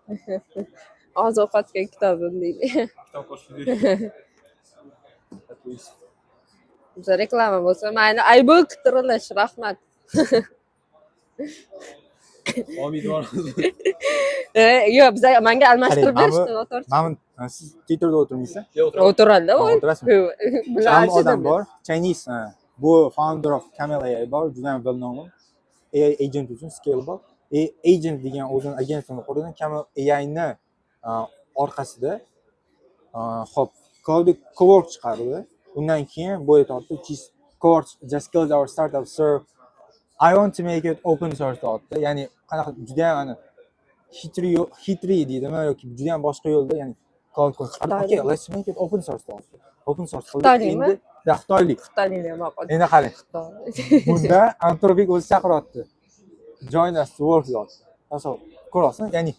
Oziq ovqatga kitobim deydi. Kitob ko'rish. Biza reklama bo'lsa mayli, iBook tirilish, rahmat. Omid bor. Yo'q, biza manga almashtirib Qarang, berishdi noto'g'ri. Mana siz Twitterda o'tirmaysiz? Yo'q, o'tiraman. O'tiradi. Ha, o'tirasizmi? Bular Hamma odam bor. Chinese, bu founder of Camel AI bor, juda ham well known. AI agent uchun scalable. AI agent degan o'zini agentini qurgan Camel AI ni orqasida, ho'p, Claude Cowork chiqardi. Undan keyin bu aytyapti, "Cowork just killed our startup, sir. I want to make it open source" deyapti. Ya'ni qanaqa juda ham ana хитрый хитрый deydimi yoki juda ham boshqa yo'lda, ya'ni Claude Code chiqardi. Xitoylik. Okay, let's make it open source deyapti. Open source qildi. Xitoylikmi? Endi da, xitoylik. Xitoyliklar ma'qul. Endi qarang. Xitoy. Bunda Anthropic o'zi chaqiryapti. "Join us to work" deyapti. Tasavvur ko'ryapsizmi? Ya'ni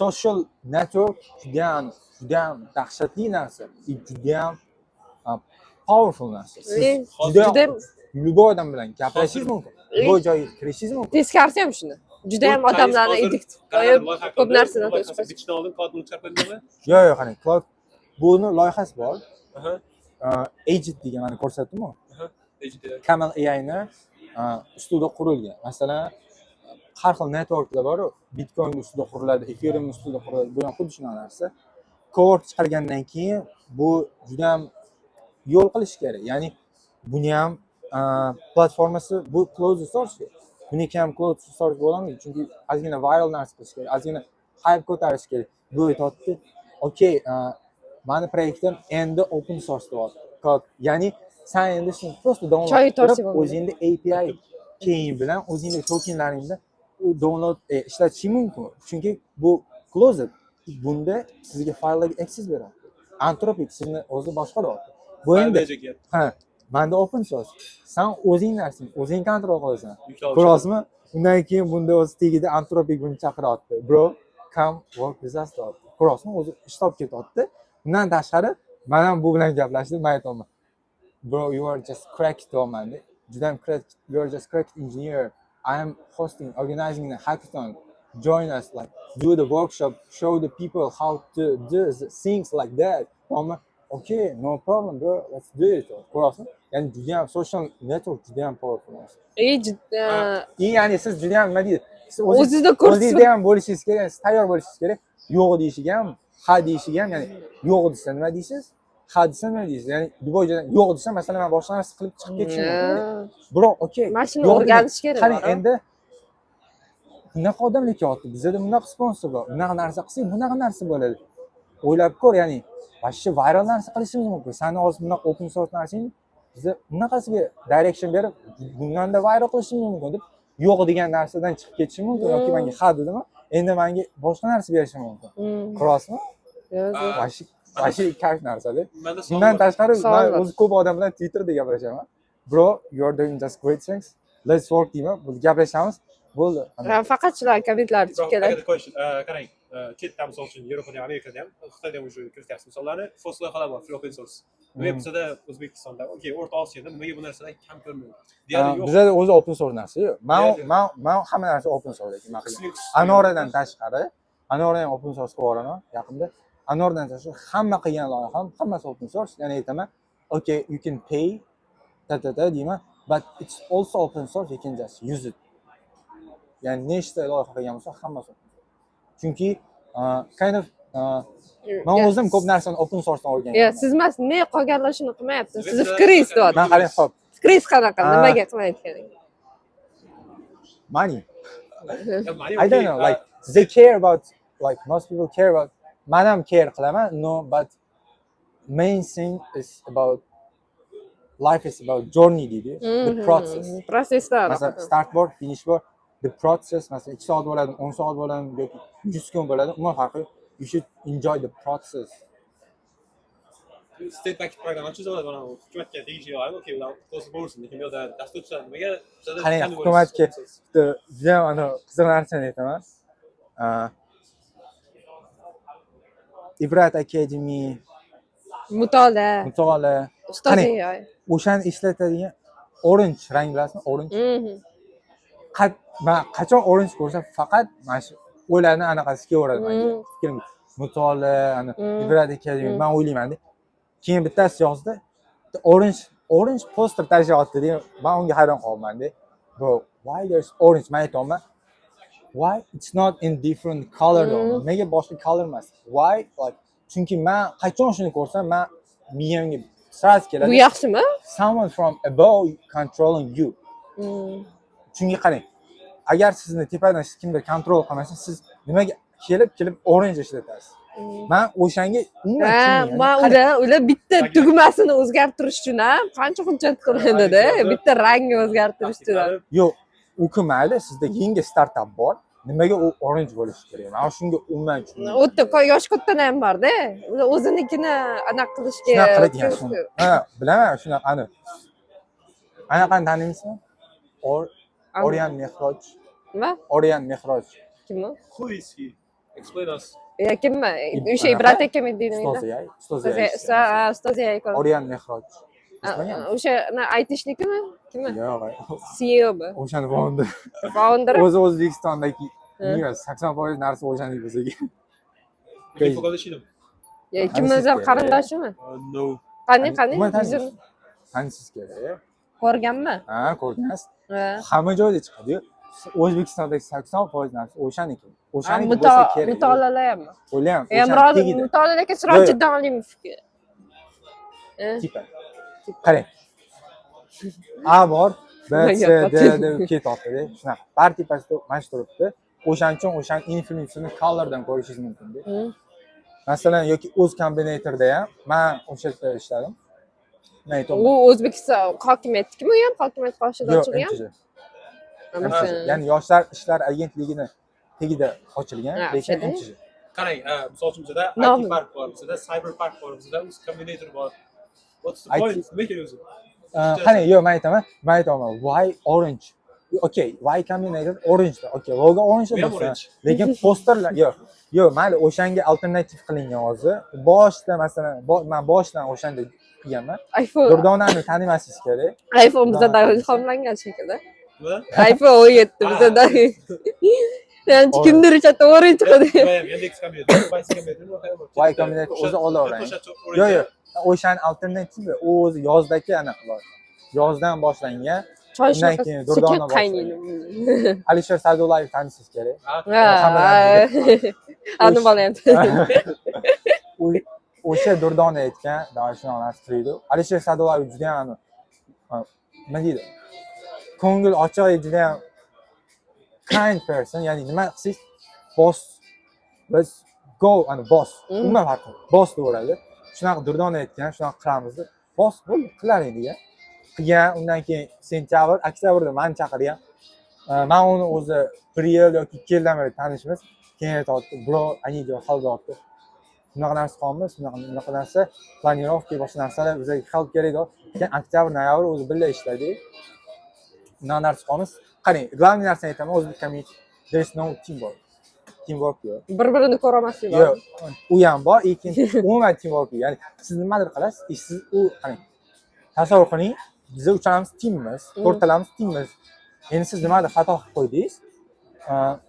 social network judayam, judayam dahshatli narsa и judayam powerful narsa. Siz Hozir judayam Juda любой odam bilan gaplashishingiz mumkin. Любой joyga kirishingiz mumkin. Teskarisi ham shuni. Judayam Bu Chinese odamlarni hozir edit qanaqadir qo'yib, loyiha ko'p qildi. narsadan Bu loyihasi to'sib. Bitishdan oldin Claude buni chiqarib qo'ydimi? Yo'q, qarang, Claude buni loyihasi bor. Agent degan mana ko'rsatdim-ku. Agent. Camel AI ni ustida qurilgan. Masalan, har xil networklar bor, Bitcoin ustida quriladi, Ethereum ustida quriladi. Bu ham xuddi shunaqa narsa. Cowork chiqargandan keyin bu juda ham yo'l qilish kerak. Ya'ni buni ham platformasi bu closed source. Buniki ham closed source bo'lolmaydi, chunki ozgina viral narsa qilish kerak, ozgina hype ko'tarish kerak. Bu aytyapti, "Okay, mani proyektim endi open source" deyapti. Ya'ni san endi shuni просто download Choy qilib tortib bo'lmaydi. O'zingni API keying bilan, o'zingni tokenlaring bilan u download ishlatishing mumkin. Chunki bu closed. Bunda sizga fayllarga access beradi. Anthropic sizni o'zi boshqaryapti. Bu endi ha, manda open source. San o'zing narsang, o'zing kontrol qilasan. Ko'ryapsizmi? Undan keyin bunda o'zi tagida Anthropic buni chaqiryapti. "Bro, come work with us" deyapti. Ko'ryapsizmi? O'zi ishlab ketyapti. Undan tashqari, man ham bu bilan gaplashdim, man aytyapman. "Bro, you are just cracked" deyapman. Judayam cracked, you are just cracked engineer. I am hosting, organizing a hackathon. Join us, like do the workshop, show the people how to do things like that. Deyapman. "Okay, no problem, bro. Let's do it." Ko'ryapsizmi? Ya'ni judayam social network judayam powerful narsa. И juda И ya'ni siz judayam nima deydi? Siz o'zizda kurs o'zingizda ham bo'lishingiz kerak, siz tayyor bo'lishingiz kerak. Yo'q deyishiga ham, ha deyishiga ham, ya'ni yo'q desa nima deysiz? Ha desa nima deysiz? Ya'ni любой joydan yo'q desa, masalan, man boshqa narsa qilib chiqib ketishim mumkin. Biroq, okey. Mana shuni yo'q o'rganish kerak. Qarang, bor-a. Endi bunaqa odamlar kelyapti. Bizada bunaqa sponsor bor. Bunaqa narsa qilsak, bunaqa narsa bo'ladi. O'ylab ko'r, ya'ni вообще viral narsa qilishimiz mumkin. Sani hozir bunaqa open source narsangni biza bunaqasiga direction berib, bundanda viral qilishimiz mumkin deb, yo'q degan narsadan chiqib ketishim mumkin yoki menga ha dedimi, endi menga boshqa narsa berishi mumkin. Ko'ryapsizmi? Yo'q, yo'q. Вообще, вообще kayf narsada. Manda savol Bundan bor. tashqari, Savol man bor. o'zi ko'p odam bilan Twitterda gaplashaman. "Bro, you are doing just great things. Let's work" deyman. Bo'ldi, gaplashamiz. Bo'ldi. Ha, faqat shular kommentlar chiqib Biroq keladi. aka qo'yish, qarang, chetda, misol uchun, Yevropada ham, Amerikada ham, Xitoyda ham уже kirityapsiz misollarni, FOSS loyihalar bor, free open source. Nimaga bizada, O'zbekistonda, okey, O'rta Osiyoda nimaga bu narsalar kam ko'rinmaydi? Deyarli yo'q. Bizada o'zi open source narsa yo'q. Man Deyarli. man hamma narsa open source lekin man qilgan. Anoradan tashqari, Anora ham open source qilib yuboraman yaqinda. Anoradan tashqari hamma qilgan loyiham hammasi open source. Ya'ni aytaman, "Okay, you can pay ta ta ta" deyman, but it's also open source, you can just use it. Ya'ni nechta loyiha qilgan bo'lsa, hammasi open source. Chunki kind of man o'zim ko'p narsani open sourcedan o'rganganman. Yo'q, siz emas, nimaga qolganlar shuni qilmayapti? Sizni fikringiz deyapti. Man qarang, hop, Fikringiz qanaqa? Nimaga qilmayotganing? Money. Money, I don't okay, know, like They care about, like, most people care about, man ham care qilaman, no, but main thing is about life, is about journey deydi, the process. Proseslar. Masalan, start bor, finish bor, the process. Masalan, 2 soat bo'ladimi, 10 soat bo'ladimi yoki 100 kun bo'ladimi, umuman farqi yo'q, you should enjoy the process. State backed programma tuziladi, mana bu hukumatga tegishli olib, okey, ular to'sib bo'lsin, lekin bu yerda dasturchilar nimaga bizada Qarang, qanday hukumatga bo'lasiz? Bitta judayam anavi qiziq narsani aytaman. Ibrat Academy, Mutolaa. Mutolaa. Ustoz. Qarang. AI. O'shani ishlatadigan orange rang, bilasizmi, orange. Man qachon orange ko'rsam, faqat mana shu o'ylarni anaqasi kelaveradi manga, fikrim. Mutolaa, ana Ibrat Academy, man o'ylaymanda. Keyin bittasi yozdi, orange poster tashlayapti degan. Man unga hayron qolmanda. Bro, why there's orange? Man aytyapman, why it's not in different color deyapman. Nega boshqa color emas? Why, like, chunki man qachon shuni ko'rsam, man miyamga сразу Bu keladi yaxshimi? Someone from above controlling you. Chunki qarang, agar sizni tepadan hech kimdir kontrol qilmasa, siz nimaga kelib kelib orange ishlatasiz? Man o'shanga umuman Ha, tushunmayman. man Qarang, ular bitta tugmasini o'zgartirish uchun ham qancha hujjat qilinadi, bitta rangni o'zgartirish uchun ham. Yo'q, u mayli, sizda yangi startap bor, nimaga u orange bo'lishi kerak? Man shunga umuman tushunmayman. U yerda yoshi kattalar ham borda, ular o'zinikini anaqa qilishga. Shunaqa qiladigan shuni, ha, bilaman shunaqa. Ani anaqani taniymizmi? Oriyan Mehroj. Nima? Oriyan Mehroj. Kim u? Who is he? Explain us. Ya, kimmi? O'sha Anaqa? Ibrat akam deydimi? Ustoz AI, ustoz. Ustoz AI. Oriyan Mehroj. O'sha aytishnikimi, kimi? Yo'q. CEOmi? O'shani founder. Founder. O'zi O'zbekistondagi 80% narsa o'shaniki bo'lsa kerak. Mikrofonda ishlaydim. Ya, kimni o'zi, qarindoshimi? No. Qani, qani? Umuman Yuzini taniysiz kerak. Ko'rganmi? Ha, ko'rgansiz. Ha. Hamma joyda chiqadiyu. O'zbekistondagi 80% narsa o'shaniki, o'shaniki bo'lsa kerak. Mutolaalarmi? O'ylayman. Ham O'shani rozi tagida. Mutolaalarga Sirojiddin Olimovga. Tipa qarang, A bor, B, C, D deb ketyaptida, shunaqa bar tepasida mana shu turibdi. O'shaning uchun o'shani influensini colordan ko'rishingiz mumkinda. Masalan, yoki o'z Combinatorda ham, man o'sha yerda ishladim, man aytyapman. U O'zbekiston hokimiyatnikimi, u ham hokimiyat qoshida Yo'q. ochilgan? MChJ. Masalan. Ya'ni Yoshlar ishlar agentligini tagida ochilgan, Ha, lekin o'shada. MChJ. Qarang, misol uchun bizada Nomi. IT park bor, bizada cyber park bor, bizada uz Combinator bor. What's the IT point? Nima kerak o'zi? Qarang, yo'q, man aytaman, why orange? Okay, Y Combinator orange, okay, logo orange Bu ham bo'lsin, orange. Lekin posterlar yo'q, mayli, o'shanga alternativ qilingan hozir. Boshida, masalan, man boshidan o'shanda qilganman. iPhone. Durdonani tanimasligingiz kerak. iPhone bizadan ilhomlangan shekilli. Nima? iPhone 17 bizadan. Yani kimdir o'sha to'g'ri chiqadi. Nima ham Yandex Combinator, Y Combinator, Y Combinator o'zi olaverang. Yo'q, o'shani alternativi u o'zi yozdagi anaqa bor. Yozdan boshlangan. Choy Undan shunaqa keyin sekin Durdona qaynaydi. Alisher Sa'dullayev tanishingiz kerak. Ha, ani bola ham. O'sha Durdona aytgan, давай, shunaqa narsa turadi. Alisher Sa'dullayev juda ham, nima deydi? Ko'ngil ochiq, juda ham kind person, ya'ni nima qilsangiz, boss, let's go, ani boss, umuman farqi yo'q. Boss deyaveradi. Shunaqa Durdona aytgan, shunaqa qilamiz deb. Boss bo'ldi, qilaring degan. Qilgan, undan keyin sentyabr, oktyabrda mani chaqirgan. Man uni o'zi bir yil yoki 2 yildan beri tanishmiz. Keyin aytyapti, bro, I need your help deyapti. Bunaqa narsa qilamiz, bunaqa bunaqa narsa, планировка, boshqa narsalar, bizga help kerak deyapti. Keyin oktyabr, noyabr o'zi birga ishladik. Bunaqa narsa qilamiz. Qarang, главный narsani aytaman, o'zbek community, there is no teamwork. Teamwork yo'q. Bir-birini ko'rolmaslik bor. Yo'q, u ham bor, ikkinchi umuman teamwork yo'q. Ya'ni siz nimadir qilasiz, и siz u, qarang. Tasavvur qiling, biz uchalamiz teammiz, to'rttalamiz teammiz. Endi siz nimadir xato qilib qo'ydingiz.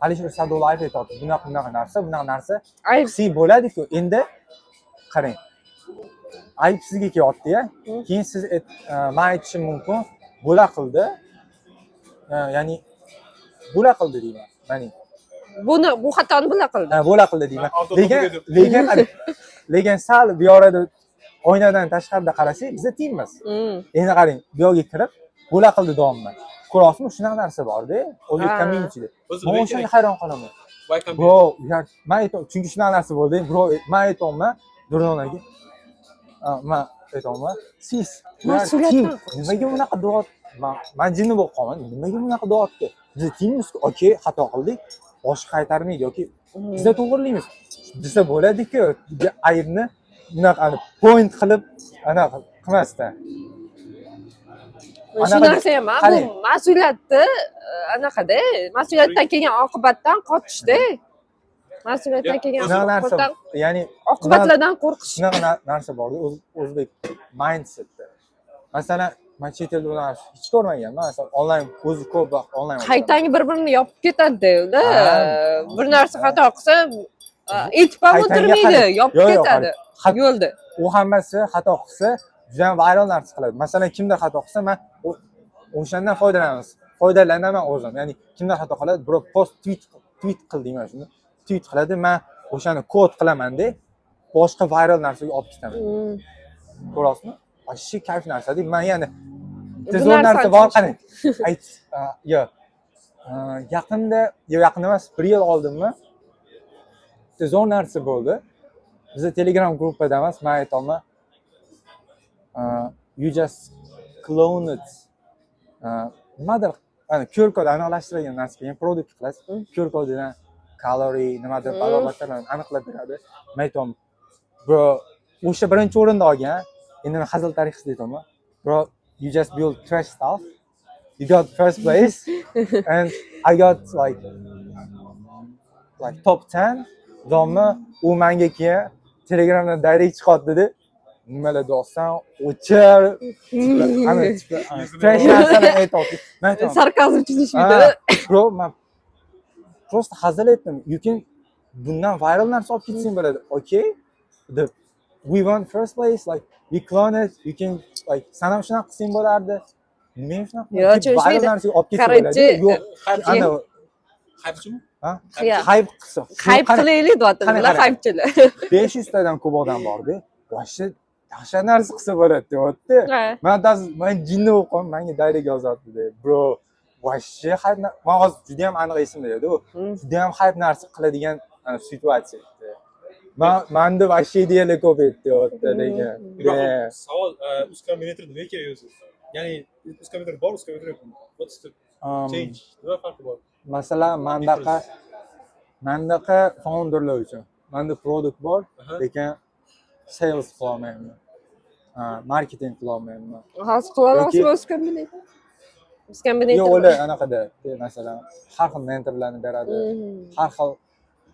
Alisher Sa'dullayev aytyapti, bunaqa bunaqa narsa, bunaqa narsa Ayb. qilsak bo'ladi-ku. Endi qarang. Ayb sizga kelyapti-ya. Keyin siz man aytishim mumkin, bo'la qildi. Ya'ni bo'la qildi deyman. Ya'ni Buni, bu xatoni bular qildi. Ha, bo'la qildi deyman. Man avto Lekin to'g'ri. Lekin qarang, lekin sal bu yorada oynadan tashqarida qarasak, biza teammiz. Endi qarang, bu yoqga kirib, bo'la qildi deyapman. Ko'ryapsizmi, shunaqa narsa borda, o'zbek Ha. communityda. O'zi Man nima o'shanga kerak? hayron qolaman. Y Combinator. Bro, man aytaman, chunki shunaqa narsa bo'ldi. Bro, man aytyapman Durdonaga. Man aytyapman, siz Mas'uliyatdan nimaga bunaqa deyapti? Man jinni bo'lib qolman. Nimaga bunaqa deyapti? Biz teammiz, okey, xato qildik. Boshqa qaytarmaydi yoki bizda to'g'rilaymiz desa bo'ladi-ku. Aybni bunaqa point qilib anaqa qilmasdan. Shu narsa ham, bu mas'uliyatni anaqada, mas'uliyatdan kelgan oqibatdan qochishda. Mas'uliyatdan kelgan oqibatdan, ya'ni oqibatlardan qo'rqish. Shunaqa narsa borda o'zbek mindsetda. Masalan, man chet elda bu narsa hech ko'rmaganman. Masalan, onlayn o'zi ko'p vaqt onlayn. Qaytanga bir-birini yopib ketadi-da ular. Bir narsa xato qilsa, aytib ham o'tirmaydi, yopib ketadi yo'lda. U hammasi xato qilsa, juda ham viral narsa qiladi. Masalan, kimdir xato qilsa, man o'shandan foydalanamiz. Foydalanaman o'zim. Ya'ni kimdir xato qiladi, birov post tweet qil deyman shuni. Tweet qiladi, men o'shani kod qilaman-da, boshqa viral narsaga olib ketaman. Ko'rasizmi? Вообще kayf narsa deyman. Men yana zo'r narsa bor, qarang. Ayt, yo. Yaqinda, yo yaqin emas, bir yil oldinmi? Zo'r narsa bo'ldi. Biz Telegram gruppada emas, men aytaman. You just clone it. Nimadir, ana QR kod aniqlashtirilgan narsa kelgan, produkt qilasiz. QR kodidan kaloriy, nimadir balobatlarni aniqlab beradi. Men aytaman, bro, o'sha birinchi o'rinda olgan, endi men hazil tarixchisi aytaman. Bro, you just build trash stuff. You got first place and I got like top 10. Domni u menga keyin Telegramdan direct chiqadi dedi. Nimalar deyapsan? O'chir. Ana trash narsani aytyapti. Men aytaman. Sarkazm tushunishmaydi. Bro, men просто hazil etdim. You can bundan viral narsa olib ketsang bo'ladi. Okay? Deb we won first place, like we clone it, you can like san ham shunaqa qilsang bo'lardi. Men shunaqa viral narsa olib ketsa bo'ladi. Yo'q, ana Haypchimi? Ha? Hayp qilsa. Hayp qilaylik deyaptilar, haypchilar. 500 tadan ko'p odam bordi. Вообще dahshat narsa qilsa bo'ladi deyapti. Man jinni bo'lib qoldim, menga direct yozyapti deb. Bro, вообще hayp, man hozir juda ham aniq esimda edi. U juda ham hayp narsa qiladigan situatsiya edi. Manda вообще ideyalar ko'p edi deyapti lekin. Savol, Uz Combinator nima kerak o'zi? Ya'ni Uz Combinator bor, Uz Combinator yo'q. What's the change? Nima farqi bor? Masalan, mandaqa founderlar uchun. Menda produkt bor, lekin sales qila olmayman. Marketing qila olmayman. Hozir qila olasizmi Uz Combinator? Uz Combinator. Yo'q, ular anaqada, masalan, har xil mentorlarni beradi, har xil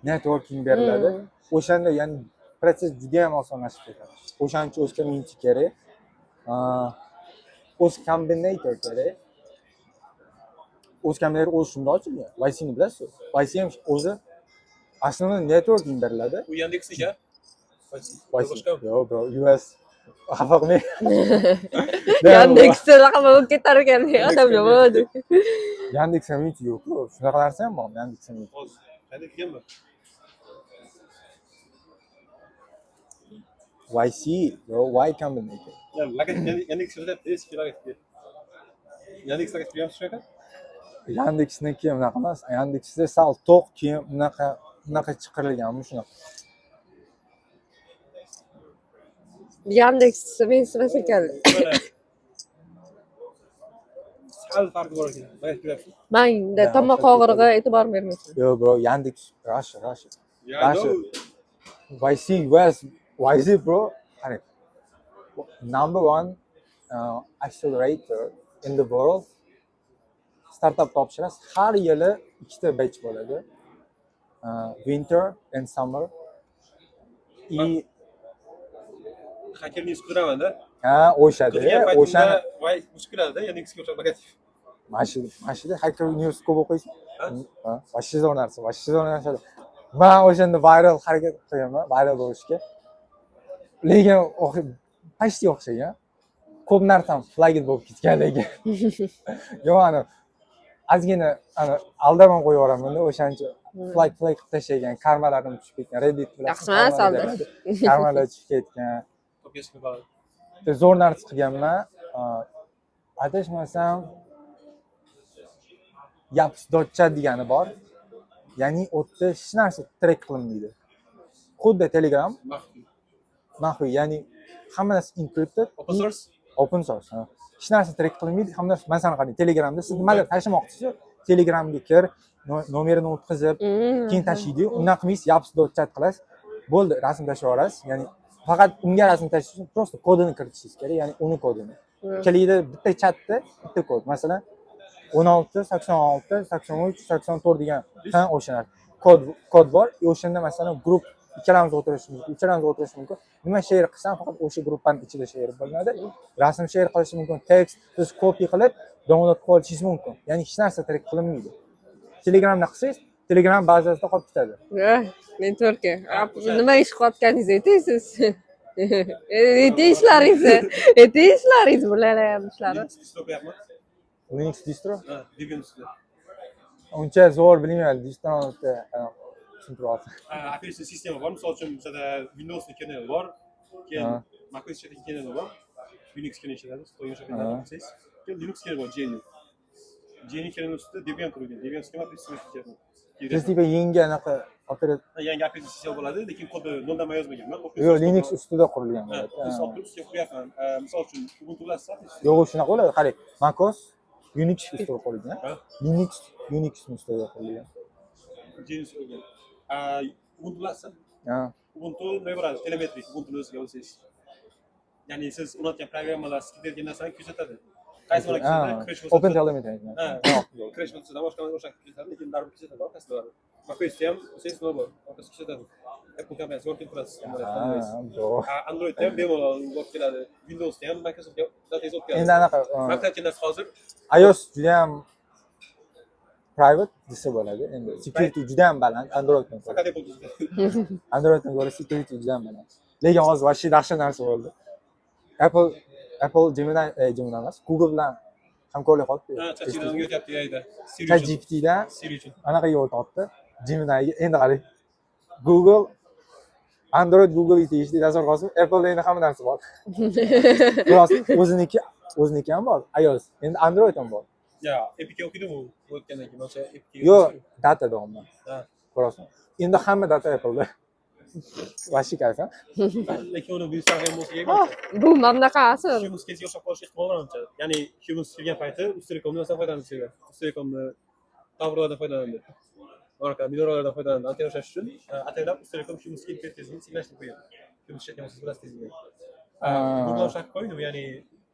networking beriladi. O'shanda ya'ni protsess juda ham osonlashib ketadi. O'shaning uchun Uz Community kerak. Uz Combinator kerak. Uz Combinator o'zi shunda ochilgan. YCni bilasiz? YC ham o'zi aslida networking beriladi. U Yandexniki? YC. Yo'q, bro, US xafa qilmang. Yandex laqami bo'lib ketar ekan odamlar bo'ladi. Yandex Community yo'q-ku. Shunaqa narsa ham bormi? Yandex Community. Hozir Yandex kelmi? YC, bro, Y Combinator. Yandex yozayapti, eski logotip. Yandex logotip ham shunaqa? Yandexniki unaqa emas. Yandexda sal to'q, keyin unaqa chiqarilganmi shunaqa. Yandex mensimas ekan. Sal farqi bor ekan. Logotip ko'ryapsiz? Menda tomoq og'rig'i e'tibor bermaysan. Yo'q, bro, Yandex, Russia. YC, US, YC, bro. Qarang. Number one accelerator in the world. Startup topshirasiz. Har yili ikkita batch bo'ladi. Winter and summer. И Hacker News qidiramanda. Ha, o'shada, o'shani voy mushkulada Yandexga o'xshab logotip. Mana shu Hacker News ko'p o'qiysiz. Ha, вообще zo'r narsa, вообще zo'r narsa. Men o'shanda viral harakat qilganman, viral bo'lishga. Lekin почти o'xshagan. Ko'p narsam flagged bo'lib ketgan lekin. Yo'q, ana ozgina ana aldab ham qo'yib yuboraman-da, o'shancha flag qilib tashlagan, karmalarim tushib ketgan, Reddit bilan. Yaxshi emas alda. Karmalar tushib ketgan. Zo'r narsa qilganman. Adashmasam Yaps.chat degani bor. Ya'ni u yerda hech narsa track qilinmaydi. Xuddi Telegram. Maxfiy. Maxfiy, ya'ni hamma narsa encrypted. Open source. Open source, ha. Hech narsa track qilinmaydi, hamma narsa. Masalan, qarang, Telegramda siz nimadir tashlamoqchisiz, Telegramga kir, nomerini o'tkazib, keyin tashlaydi. Undan qilmaysiz, yaps.chat qilasiz, bo'ldi, rasm tashlab yuborasiz. Ya'ni faqat unga rasm tashlash uchun просто kodini kiritishingiz kerak, ya'ni uni kodini. Ikkalayida bitta chatda bitta kod, masalan, 16 86 83 84 degan, ha, o'sha narsa kod bor. И o'shanda, masalan, guruh ikkalamiz o'tirishimiz mumkin, uchalamiz o'tirishi mumkin. Nima share qilsam, faqat o'sha gruppani ichida share bo'linadi. Rasm share qilishi mumkin, tekst siz copy qilib, download qilib olishingiz mumkin. Ya'ni hech narsa track qilinmaydi. Telegramda qilsangiz, Telegram bazasida qolib ketadi. Networki. Nima ish qilayotganingizni ayting siz. Ayting ishlaringizni. Ayting ishlaringizni, bular ham ishlari. Linux distro qo'yapman. Linux distro? Ha, Debian ustida. Uncha zo'r bilmayman, distroni tushuntirib olsin. Ha, operatsion sistema bor. Misol uchun, bizada Windowsni kerneli bor. Keyin macOS ishlatgan kerneli bor. Unix kernel ishlatadi. Xitoyga o'xshagan bilsangiz. Keyin Linux kerneli bor, GNU. GNU kerneli ustida Debian qurilgan. Debian sistema, operatsion sistema. Siz типа yangi anaqa Yangi operatsion sistema bo'ladi, lekin kodi noldan man yozmaganman. Open Yo'q, source Linux kod. ustida qurilgan Ha, bo'ladi. open source turib ustiga quryapman. Misol uchun, Ubuntu bilasizmi? Yo'q, u shunaqa bo'ladi. Qarang, macOS Unix ustida qurilgan. Ha. Linux Unix ustida qurilgan. GNU ustida qurilgan. Ubuntu bilasizmi? Ha. Ubuntu nima bo'ladi? Telemetri Ubuntuni o'ziga olsangiz. Ya'ni siz o'rnatgan programmalar siz ketayotgan narsani kuzatadi. Qaysi biri kuzatadi? Crash bo'lsa Open Telemetry. Ha, crash bo'lsa boshqa o'sha kuzatadi, lekin baribir kuzatadi orqasida baribir. macOSda ham olsangiz nima bor? Orqasida kuzatadi. Apple kompaniyasi yorib turasiz. Ha, zo'r. Androidda ham bemalol olib keladi. Windowsda ham Microsoftga datangiz olib keladi. Endi anaqa Maktabga narsa hozir iOS juda ham private desa bo'ladi. Endi security juda ham baland Androiddan ko'ra. Faqat Apple tuzadi. Androiddan ko'ra security juda ham baland. Lekin hozir вообще dahshat narsa bo'ldi. Apple Gemini, Gemini emas, Google bilan hamkorlik qilibdi. Ha, ChatGPT'dan o'tyapti AIda. Siri uchun. ChatGPTdan Siri uchun. anaqaga o'tyapti. Gemini'ga. Endi qarang. Google Android Google'ga tegishli, tasavvur qilsin. Apple'da endi hamma narsa bor. Rost, o'ziniki ham bor, iOS. Endi Android ham bor. Ya, Epic'e o'qiydi bu o'tgandan keyin. O'sha Epic'e. Yo'q, data deyapman. Ha. Ko'rasizmi? Endi hamma data Apple'da. Вообще kayf, ha? Lekin uni buyursa ham bo'lsa kerak. Bu mana bunaqa asl. Humus kezga o'xshab qolish ehtimoli bor uncha. Ya'ni Humus kelgan payti Uztelecomni masalan foydalanish kerak. Uztelecomni towerlardan foydalandi. Marka minoralardan foydalandi. Antena ushlash uchun ataylab Uztelecom Humusga internet tezligini sekinlashtirib qo'ygan. Humus ishlatgan bo'lsangiz, bilasiz tezligini. Google ham shunaqa qo'ydi, ya'ni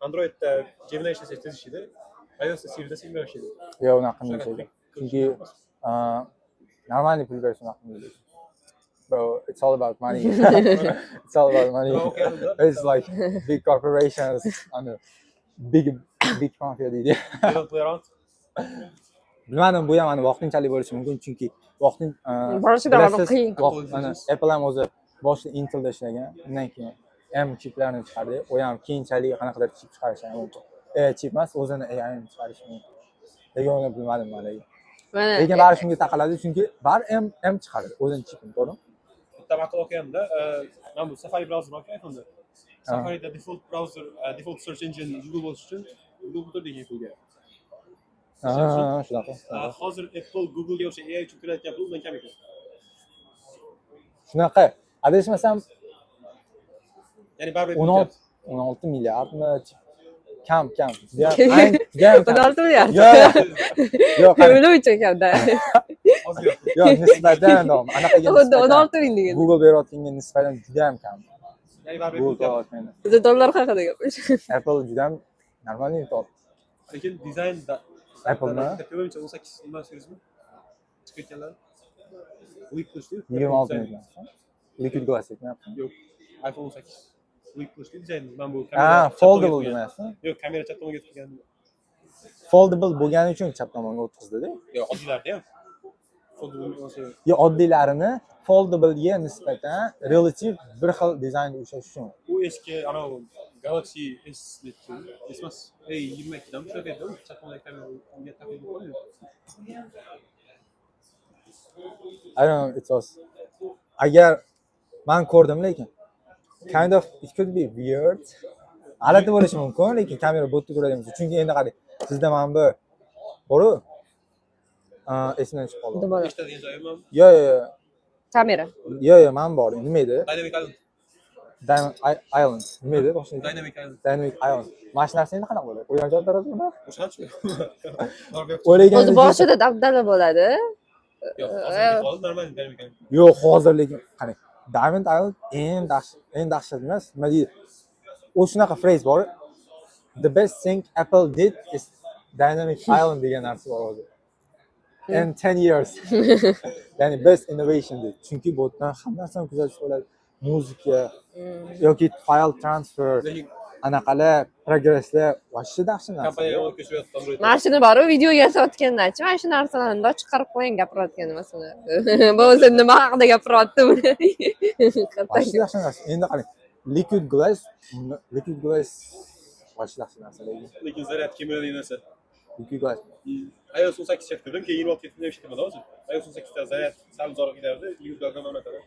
Androidda Gemini ishlasangiz, tez ishlaydi. iOSda Siri'da sekinroq ishlaydi. Yo'q, unaqa qilmaydi. Chunki нормальный pul berish unaqa qilmaydi. Bro, it's all about money. It's all about money. It's like big corporations, I know, big big mafia deydi. They don't play around. Bilmadim, bu ham mana vaqtinchalik bo'lishi mumkin, chunki vaqtin Boshida mana bilasiz, qiyin. Mana Apple ham o'zi boshida Intelda ishlagan, undan keyin M chiplarni chiqardi. U ham keyinchalik qanaqadir chip chiqarishi ham mumkin. Chip emas, o'zini AI-ni chiqarishi mumkin. Lekin uni bilmadim man lekin. Mana Lekin baribir shunga taqaladi, chunki baribir M chiqaradi, o'zini chipini, to'g'rimi? Bitta maqola o'qiganda, mana bu Safari browser bor iPhone'da. Safari'da default browser, default search engine Google bo'lishi uchun Google to'lagan Apple'ga. Ha, shunaqa. Hozir Apple Google'ga o'sha AI uchun to'layotgan pul undan kam ekan. Shunaqa. Adashmasam Ya'ni baribir 16 16 milliardmi? Kam, kam. Judayam, judayam kam. 16 milliard. Yo'q, yo'q, qarang. Nima uchun kamda? Hozir Yo'q, nisbatan anaqaga Xuddi nisbatan 16 ming degan. Google berayotganga nisbatan judayam kam. Ya'ni baribir Google Apple to'layotganda. Biza dollar haqida gapirish. Apple judayam нормальный top. Lekin dizayn Apple'mi? Ko'pincha 18 nima so'zmi? Chiqayotganlar. Leak qilishdi. 26 ming. Liquid Glass aytmayapsan. Yo'q. iPhone 18. Leak qilishdi dizayn. Mana bu Ha, kamera chap foldable tomonga demayapsan. Yo'q, kamera chap tomonga o'tkazgan. Foldable bo'lgani uchun chap tomonga o'tkazdi-da. Yo'q, oddiylarda ham. Foldable bo'lsa Yo, oddiylarini foldable'ga nisbatan relative bir xil dizaynda ushlash uchun. U eski anavi Galaxy S nechi? S emas. A 22 dan shunaqa edi. Chap tomondagi kamera unga taqlid bo'ladi. I don't know, it was agar man ko'rdim, lekin kind of it could be weird. G'alati bo'lishi mumkin, lekin kamera bu yerda turadigan bo'lsa. Chunki endi qarang, sizda mana bu boru. Esimdan chiqib qoldi. Nima? Eshitadigan joyim ham Yo'q. Kamera. Yo'q, man bor. Nima edi? Dynamic Island. Diamond Island. Nima edi boshida? Dynamic Island. Dynamic Island. Mana shu narsa endi qanaqa bo'ladi? O'ylamchoq tarazmi? O'shanchi. O'ylagan O'zi boshida dabdala bo'ladi. Yo'q, hozir hozir normal Dynamic Island. Yo'q, hozir lekin qarang. Diamond Island eng dahshat, eng dahshat emas. Nima deydi? U shunaqa phrase bor. "The best thing Apple did is Dynamic Island" degan narsa bor hozir. In 10 years. Ya'ni best innovation deydi. Chunki bu yerdan hamma narsani kuzatib bo'ladi. Muzika yoki file transfer, Lekin anaqalar, progresslar вообще dahshat narsa. kompaniya yomon ko'chiryapti Android. Mana shuni boru video yasayotgandachi, mana shu narsalarni bundoq chiqarib qo'ying, gapirayotgan nimasini. Bo'lmasa nima haqida gapiryapti bu? Вообще dahshat narsa. Endi qarang. Liquid Glass, Liquid Glass вообще dahshat narsa lekin. Lekin zaryad kelmaydigan narsa. Liquid Glass. iOS 18 ishlatdim, keyin 26 ketdim, ishlatmadim hozir. iOS 18 da zaryad sal uzoqroq ketardi, Liquid Glass ham o'rnatadi.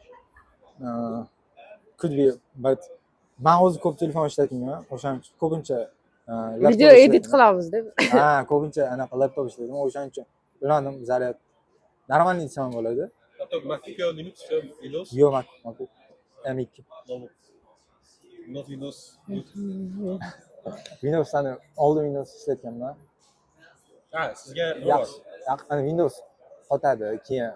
Could be, but man o'zi ko'p telefon ishlatmayman, o'shaning uchun ko'pincha laptop Video edit ishlatmayman. Qilamiz deb. Ha, ko'pincha anaqa laptop ishlayman, o'shaning uchun ularni zaryad нормальный desam ham bo'ladi. Laptop MacBook yo Linux yo Windows? Yo'q, Mac, MacBook M2. Normal. Not Windows. Good. Windows'ni oldin Windows ishlatganman. Ha, sizga nima bor? Yaxshi, ana Windows qotadi, keyin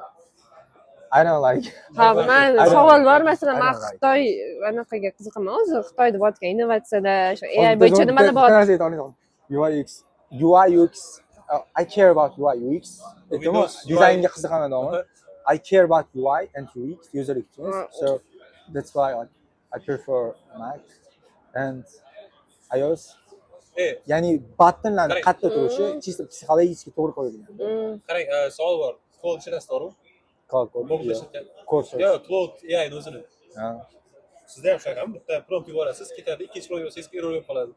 I don't like. Ha, man savol bor, masalan, man I don't like. Xitoy anaqaga qiziqaman o'zi, Xitoyda bo'layotgan innovatsiyalar, shu AI bo'yicha nimalar bor? Bitta narsa ayta olmayman. UI UX, UI UX, I care about UI UX. Aytdimmi? Windows UI. Dizaynga qiziqaman deyapman. I care about UI and UX, user experience. So that's why I prefer Mac and iOS. Ya'ni buttonlarni Qarang. qayerda turishi чисто психологически to'g'ri qo'yilgan. Qarang, savol bor. Claude ishlatasiz, to'g'rimi? Claude Code. Mobil Yo'q. ishlatgan. Cursor. Yo'q, Claude AI ni o'zini. Ha. Sizda ham shunaqami? Bitta prompt yuborasiz, ketadi, ikkinchi prompt yuborsangiz error bo'lib qoladi.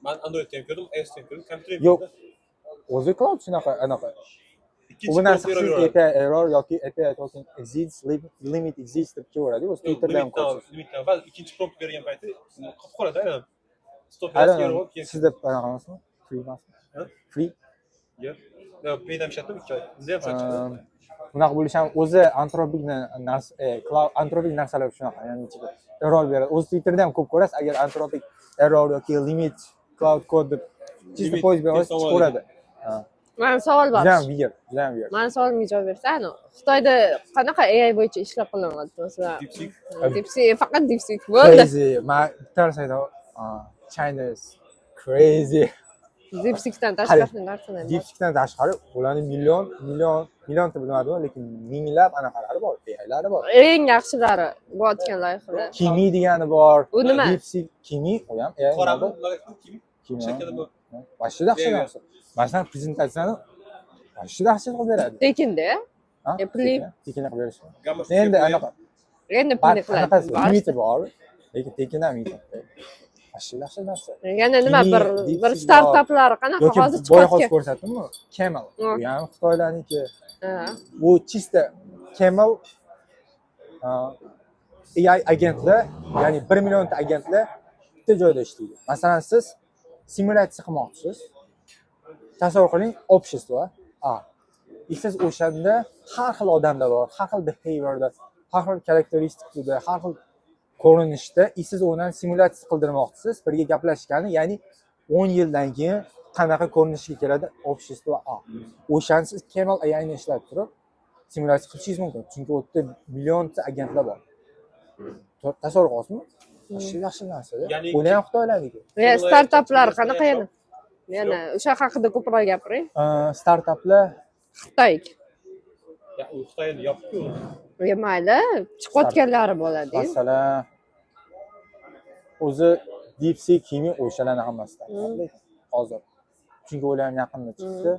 Man Androidda ham ko'rdim, iOSda ham ko'rdim, kompyuterda ham Yo'q. ko'rdim. O'zi Claude shunaqa anaqa. Ikkinchi Bu narsa prompt error siz beradi. API error yoki API token exceeds limit exceeds deb kelaveradi. O'zi Yo'q, Twitterda ham limitdan ko'rsiz. Limitdan avval ikkinchi prompt bergan payti qotib qoladi aynan. Stop I don't berasiz, error know. bo'lib keyin. Sizda anaqa emasmi? Free emasmi? Ha? Free. Yo'q. Yo'q, paydan ishlatdim 2 oy. Unda ham shunaqa chiqdi. Bunaqa bo'lishi ham o'zi Anthropic narsa, Claude Anthropic narsalar shunaqa, ya'ni типа error beradi. O'zi Twitterda ham ko'p ko'rasiz, agar Anthropic error yoki limit Claude Code deb чисто Limit поиск berasiz, tez chiqaveradi. Ha. Mani savol bor. Juda ham weird, juda ham weird. Mani savolimga javob bersa, ani Xitoyda qanaqa AI bo'yicha ishlar qilinyapti masalan? DeepSeek. DeepSeek, faqat DeepSeek bo'ldi. Crazy. Man bitta narsa aytaman, China is crazy. DeepSeekdan tashqari narsalar bor. DeepSeekdan tashqari ularning million, million, millionta bilmadim, lekin minglab anaqalari bor, AIlari bor. Eng yaxshilari bo'layotgan loyihalar. Kimi degani bor. U nima? DeepSeek, Kimi, u ham AI. Qorami, nima? Kimi? Kimi. Ishlatganim bor. Вообще dahshat narsa. Masalan, prezentatsiyani вообще dahshat qilib beradi. Tekinda. Ha? E, pulli. Tekin qilib berish. Gamma Endi anaqa Endi pulli qiladi. anaqasi limiti bor, lekin tekin ham yetadi. Вообще dahshat narsa. Yana nima Kimi, bir bir DeepSeek bor. startaplar qanaqa Yoki hozir boya hozir chiqayotgan? ko'rsatdimmi? Camel. Ha. U ham Xitoylarniki. Ha. Bu чисто Camel AI agentlar, ya'ni 1 millionta agentlar bitta joyda ishlaydi. Masalan, siz simulyatsiya qilmoqchisiz. Tasavvur qiling, общество A. И siz o'shanda har xil odamlar bor, har xil behaviorda, har xil karakteristikada, har xil ko'rinishda, и siz undan simulyatsiya qildirmoqchisiz, birga gaplashgani, ya'ni 10 yildan keyin qanaqa ko'rinishga keladi общество A. O'shani siz Camel AIni ishlatib turib simulyatsiya qilishingiz mumkin. Chunki u yerda millionta agentlar bor. Tasavvur qilyapsizmi? Yaxshi, yaxshi narsa-da. Ya'ni- Ular ham Xitoylarniki. Ya, startaplar qanaqa yana? Yana o'sha haqida ko'proq gapiring. Startaplar Xitoy. Ya, u Xitoy endi yopiq-ku. Ya mayli, chiqayotganlari bo'ladi. Masalan, o'zi DeepSeek, Kimi o'shalarni hammasi startap hozir. Chunki ular ham yaqinda chiqdi.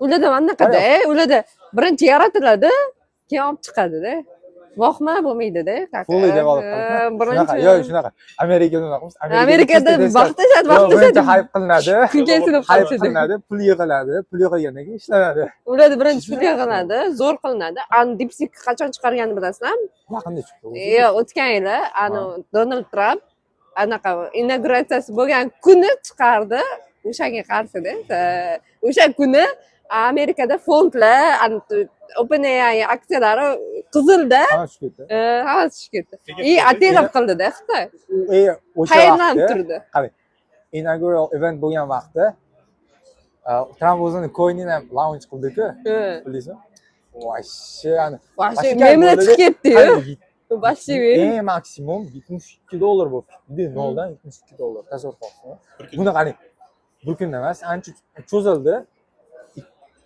Ularda anaqada, ularda birinchi yaratiladi, keyin olib chiqadida. Vohma bo'lmaydida. Fully develop qilib. Birinchi Shunaqa, yo'q, shunaqa. Amerikada unaqa emas. Amerikada vaqtashadi, Yo'q, birinchi vaqtashadi. hype qilinadi. Keyin sinib Hype qolishadi. qilinadi, pul yig'iladi, pul yig'ilgandan keyin ishlanadi. Ularda birinchi pul yig'iladi, zo'r qilinadi. An DeepSeek qachon chiqarganini bilasizlarmi? Yaqinda chiqdi o'zi. Yo'q, o'tgan yili ani Donald Tramp anaqa inauguratsiyasi bo'lgan kuni chiqardi. O'shanga qarshida o'sha kuni Amerikada fondlar, OpenAI aksiyalari qizilda, Hamma tushib ketdi. Hammasi tushib ketdi. Nega И tushdi? ataylab qildida Xitoy. O'sha Tayyorlanib vaqtda turdi. Inaugural event bo'lgan vaqtda Tramp o'zini coinini ham launch qildi-ku, bildingizmi? Вообще, ani Вообще Вообще memlar bo'ldi. chiqib ketdi-yu. Qani, Вообще eng maksimum 72 dollar bo'lib ketdi. Noldan 72 dollar. Tasavvur qilyapsizmi? Bir kun. Buni qarang, bir kunda emas, ancha cho'zildi.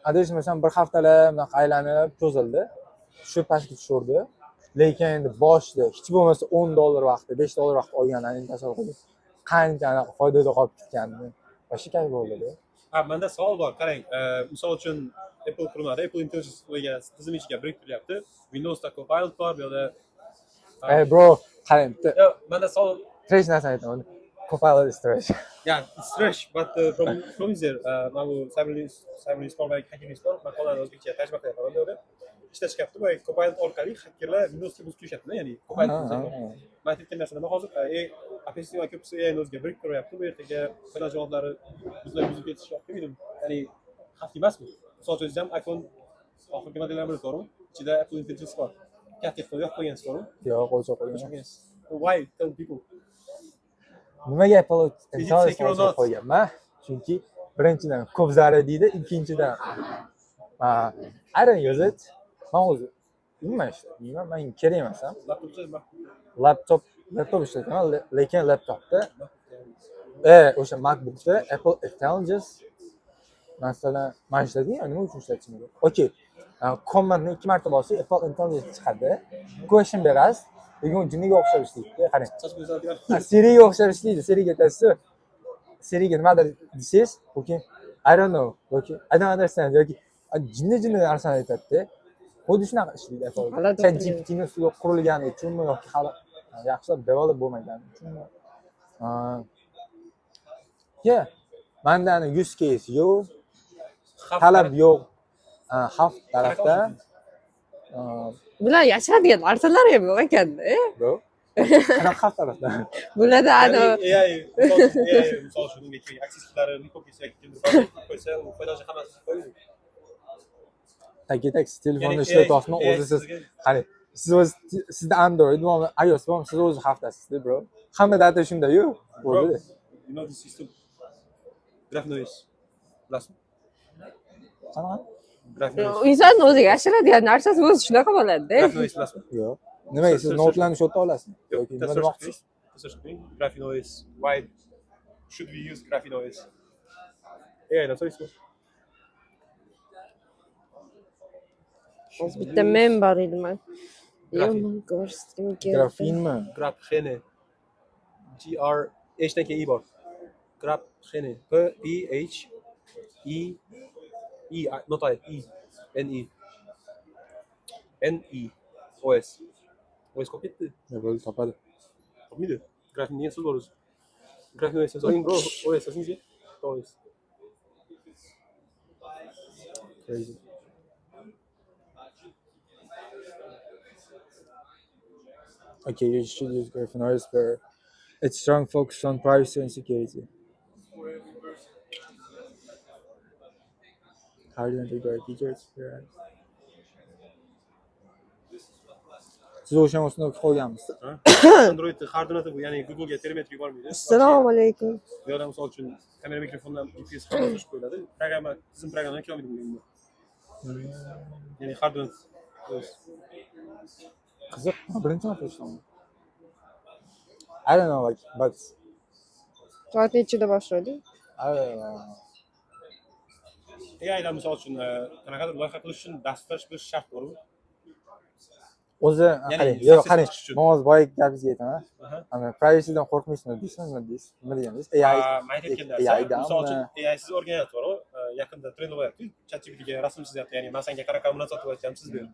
Adashmasam, bir haftalab bunaqa aylanib cho'zildi. Tushib, pastga tushirdi. Lekin endi boshida hech bo'lmasa 10 dollar vaqti, 5 dollar vaqt olganlarni endi tasavvur qiling. Qancha anaqa foydada qolib ketganini. Вообще kayf bo'ldi. Ha, menda savol bor. Qarang, misol uchun Apple qurilmada Apple Intelligence degan tizim ichiga biriktirilyapti. Windowsda Copilot bor, bu yoqda Ey bro, qarang, bitta Yo'q, menda savol. Trash narsani aytaman. Copilot is trash. Yeah, it's trash, but from there, mana bu Cyber News bor va Hacker News bor, maqolani o'zbekcha tarjima qilyapman bu yerda. Ishda chiqyapti, boya Copilot orqali hakkerlar Windowsga buzib kirishyapti, ya'ni Copilot. Man aytayotgan narsa nima hozir? Operatsion ko'pisi AI ni o'ziga biriktiryapti, bu ertaga foydalanuvchi ma'lumotlari buzilib ketishi olib kelmaydimi? Ya'ni xavfli emasmi? Misol uchun, o'zingiz ham iPhone oxirgi modellardan biri, to'g'rimi? Ichida Apple Intelligence bor. Katta ehtimol yoqib qo'ygansiz, to'g'rimi? Yo'q, o'chirib qo'ygan. O'chirib qo'ygansiz. Why tell people? Nimaga Apple Intelligence secure or o'chirib not? qo'yganman? Chunki birinchidan, ko'p zarar deydi, ikkinchidan, I don't use it. Man o'zi umuman ishlatmayman, man kerak emas ham. Laptopcha. Laptop ishlataman, lekin laptopda o'sha MacBookda Apple Intelligence, masalan, man ishlatmayman, nima uchun ishlatishim kerak? Okay. Commandni ikki marta bossak, Apple Intelligence chiqadi. Question berasiz, lekin u jinniga o'xshab ishlaydi. Qarang. Ha, Siriga o'xshab ishlaydi. Siriga aytasiz, Siriga nimadir desangiz, okay, I don't know, yoki I don't understand, yoki jinni jinni narsani aytadida. Xuddi shunaqa ishlaydi Apple. G'alati Chat o'tirgan. GPTni ustiga qurilgani uchunmi yoki hali yaxshilab develop bo'lmagani uchunmi? Yeah, manda ani use case yo'q, talab yo'q. Xavf tarafda. Bular yashiradigan narsalar ham yo'q ekanda. Bro. Qanaqa xavf tarafda? Bularda Ya'ni ani AI, misol uchun, AI, misol uchun, unga kerak access keylari ko'p yoki kimdir qo'ysa, u foydalanuvchi hammasi qo'yadi. Taki tak siz telefonni Ya'ni ishlatyapsizmi, AI o'zi siz sizga- qarang, siz o'zi, sizda Android bormi, iOS bormi, siz o'zi xavfdasizda, bro. Hamma data shunda-yu. Bro, Bo'ldi. you know this system. Graphene OS. Bilasizmi? Qanaqa? Graphene OS. Insonni o'ziga yashiradigan narsasi o'zi shunaqa bo'ladida. Graphene OS bilasizmi? Yo'q. Nimaga siz notelarni shu yerda olasizmi? Yo'q, Yoki bitta nima search demoqchisiz? qiling. Bitta search qiling. Graphene OS. Why should we use Graphene OS? AI dan so'raysizmi? Hozir bitta mem bor edi man. Grafin. Yomon ko'rsatgim keldi. Grafinmi? Graphene. G R H dan keyin E bor. Graphene. P P H E E I, not I, E N E N E O S. OS qolib ketdi. Yo'q, bo'ldi, topadi. Topmaydi. Graphene degan so'z bor o'zi. Graphene OS yozing, bro. OS yozingizga. OS. Crazy. Okay, you should use Graphene OS for its strong focus on privacy and security. How to integrate features? Right. Siz o'shani ustida o'qib qolganmisiz? Android har bu, ya'ni Google'ga telemetri yubormaydi. Assalomu alaykum. Bu yerda misol uchun kamera, mikrofondan GPS hammasi qo'shib qo'yiladi. Programma, tizim programmadan kirolmaydi bunga. Ya'ni har o'z. Qiziq, man birinchi marta eshityapman. I don't know, like, but Soat nechida boshladi? I don't know. AI dan misol uchun qanaqadir loyiha qilish uchun dasturlash bilish shart, to'g'rimi? O'zi Ya'ni qarang, yo'q, success qarang. chiqish uchun. Men hozir boyagi gapingizga aytaman. Aha. Ana privacydan qo'rqmaysizmi deysizmi, nima deysiz? Nima degansiz? AI Man aytayotgan narsa, AI-danmi? misol uchun, AI siz o'rganyapti, to'g'rimi? Yaqinda trend bo'lyapti. ChatGPTga rasm chizyapti, ya'ni man senga qanaqa munosabat qilayotganimni siz ber.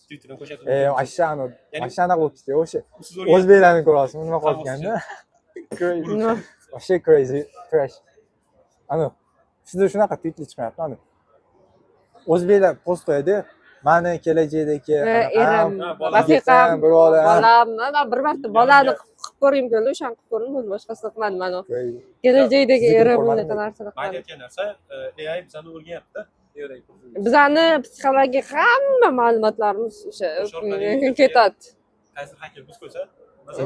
Twitterdan qo'shyapti. Ashsha anu, Ya'ni- ashsha anaqa bo'lib ketdi, o'sha Siz o'rganyapsiz. o'zbeklarni ko'ryapsizmi, nima qilayotganini? Crazy. Nima? Вообще crazy, trash. Anu, sizda shunaqa tweetlar chiqmayapti, anu. O'zbeklar post qo'yadi, mani kelajakdagi Erim, Ha, bolam. rafiqam, bir bola. bolam, man bir marta bolani qilib ko'rgim keldi, o'shani qilib ko'rdim, bo'ldi, boshqasini qilmadim. Mana kelajakdagi Sizni erim ko'rmadim. Bunaqa narsalar Man qilmadi. Aytayotgan narsa, AI bizani o'rganyapti. Bizani psixologik hamma ma'lumotlarimiz o'sha O'sha orqali ketadi. Qaysi hacker biz qo'ysa,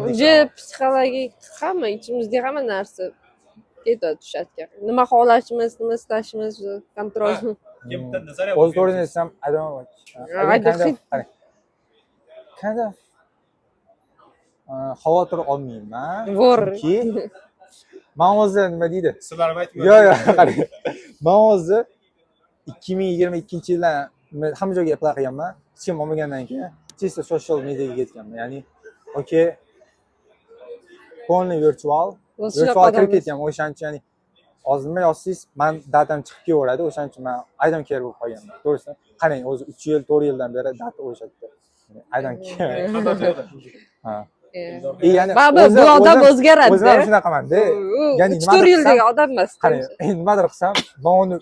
Уже psixologik hamma ichimizdagi hamma narsa ketadi tushadiga. Nima xohlashimiz, nima istashimiz, контроль. Keyin bitta nazariya O'zi to'g'risini aytsam, I don't like, I I kind of think- qarang, kind of xavotir olmayman. Vor. Chunki man o'zi, nima deydi, Ismlarimni aytmayman. Yo'q, qarang, man o'zi 2022-yildan hamma joyga apply qilganman, hech kim olmagandan keyin чисто social mediaga ketganman, ya'ni окей, полный virtual O'zi shunaqa virtual kirib odammiz. ketganman. O'shaning uchun, ya'ni hozir nima yozsangiz, man datam chiqib kelaveradi. O'shaning uchun man I don't care bo'lib qolganman, to'g'risi. Qarang, o'zi 3 yil, 4 yildan beri data o'shatdi. I don't care. Ha. И ya'ni Baribir bu odam o'zgaradi. O'zim ham shunaqamanda, ya'ni 3-4 nimadir yildagi odam emas. Qarang, nimadir qilsam, man uni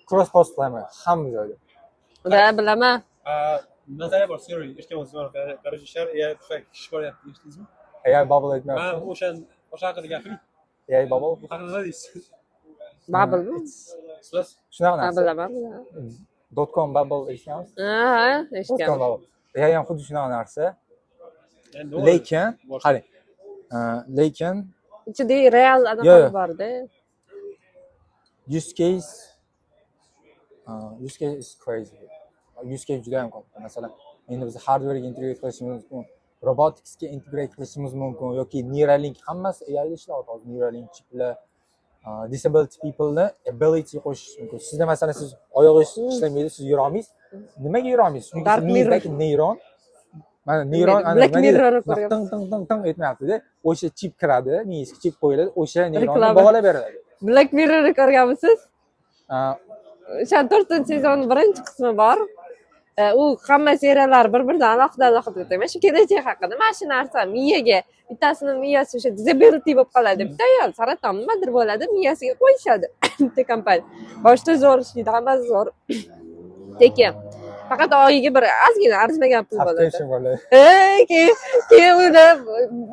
cross post qilaman hamma joyda. Да, bilaman. Nazariya bor, theory. Eshitganmisiz? Короче, ishlar AI tufayli ish boryapti, eshitdingizmi? AI bubble Man aytmayapsiz? O'sha haqida gapiring. AI bubble. Bu haqida nima deysiz? Bubblemi? Siz Shunaqa Ha, narsa. bilaman, bilaman. Dot com bubble eshitganmisiz? Ha, Dot com eshitganman. bubble. AI ham xuddi shunaqa narsa. Ya'ni nima Lekin bo'ladi? qarang, lekin Ichida real anaqa Yo'q, yo'q. borda. Use case is crazy. Use case juda ham katta. Masalan, endi biz hardwarega integrate qilishimiz mumkin, roboticsga integrate qilishimiz mumkin yoki Neuralink, hammasi AI da ishlayapti hozir. Neuralink chiplar, disability people'ni ability qo'shish mumkin. Sizda, masalan, siz oyog'ingiz ishlamaydi, siz yurolmaysiz. Nimaga yurolmaysiz? Chunki Dark siz miyangizdagi neyron, mana neyron ana Black nima deydi? Mirror'ni Bunaqa ko'ryapsiz. ting ting ting ting etmayaptida. O'sha chip kiradi, miyangizga chip qo'yiladi, o'sha neyronni Reklama. bog'lab beriladi. Black Mirror'ni ko'rganmisiz? O'sha to'rtinchi sezon birinchi qismi bor. U hamma seriallar bir biridan alohida alohida o'tadi. Mana shu kelajak haqida, mana shu narsa miyaga, bittasini miyasi o'sha disability bo'lib qoladi, bitta ayol saraton nimadir bo'ladi, miyasiga qo'yishadi bitta kompaniya. Boshida zo'r ishlaydi, hammasi zo'r, tekin, faqat oyiga bir ozgina arzimagan pul bo'ladi. Subscription bo'ladi. Keyin uni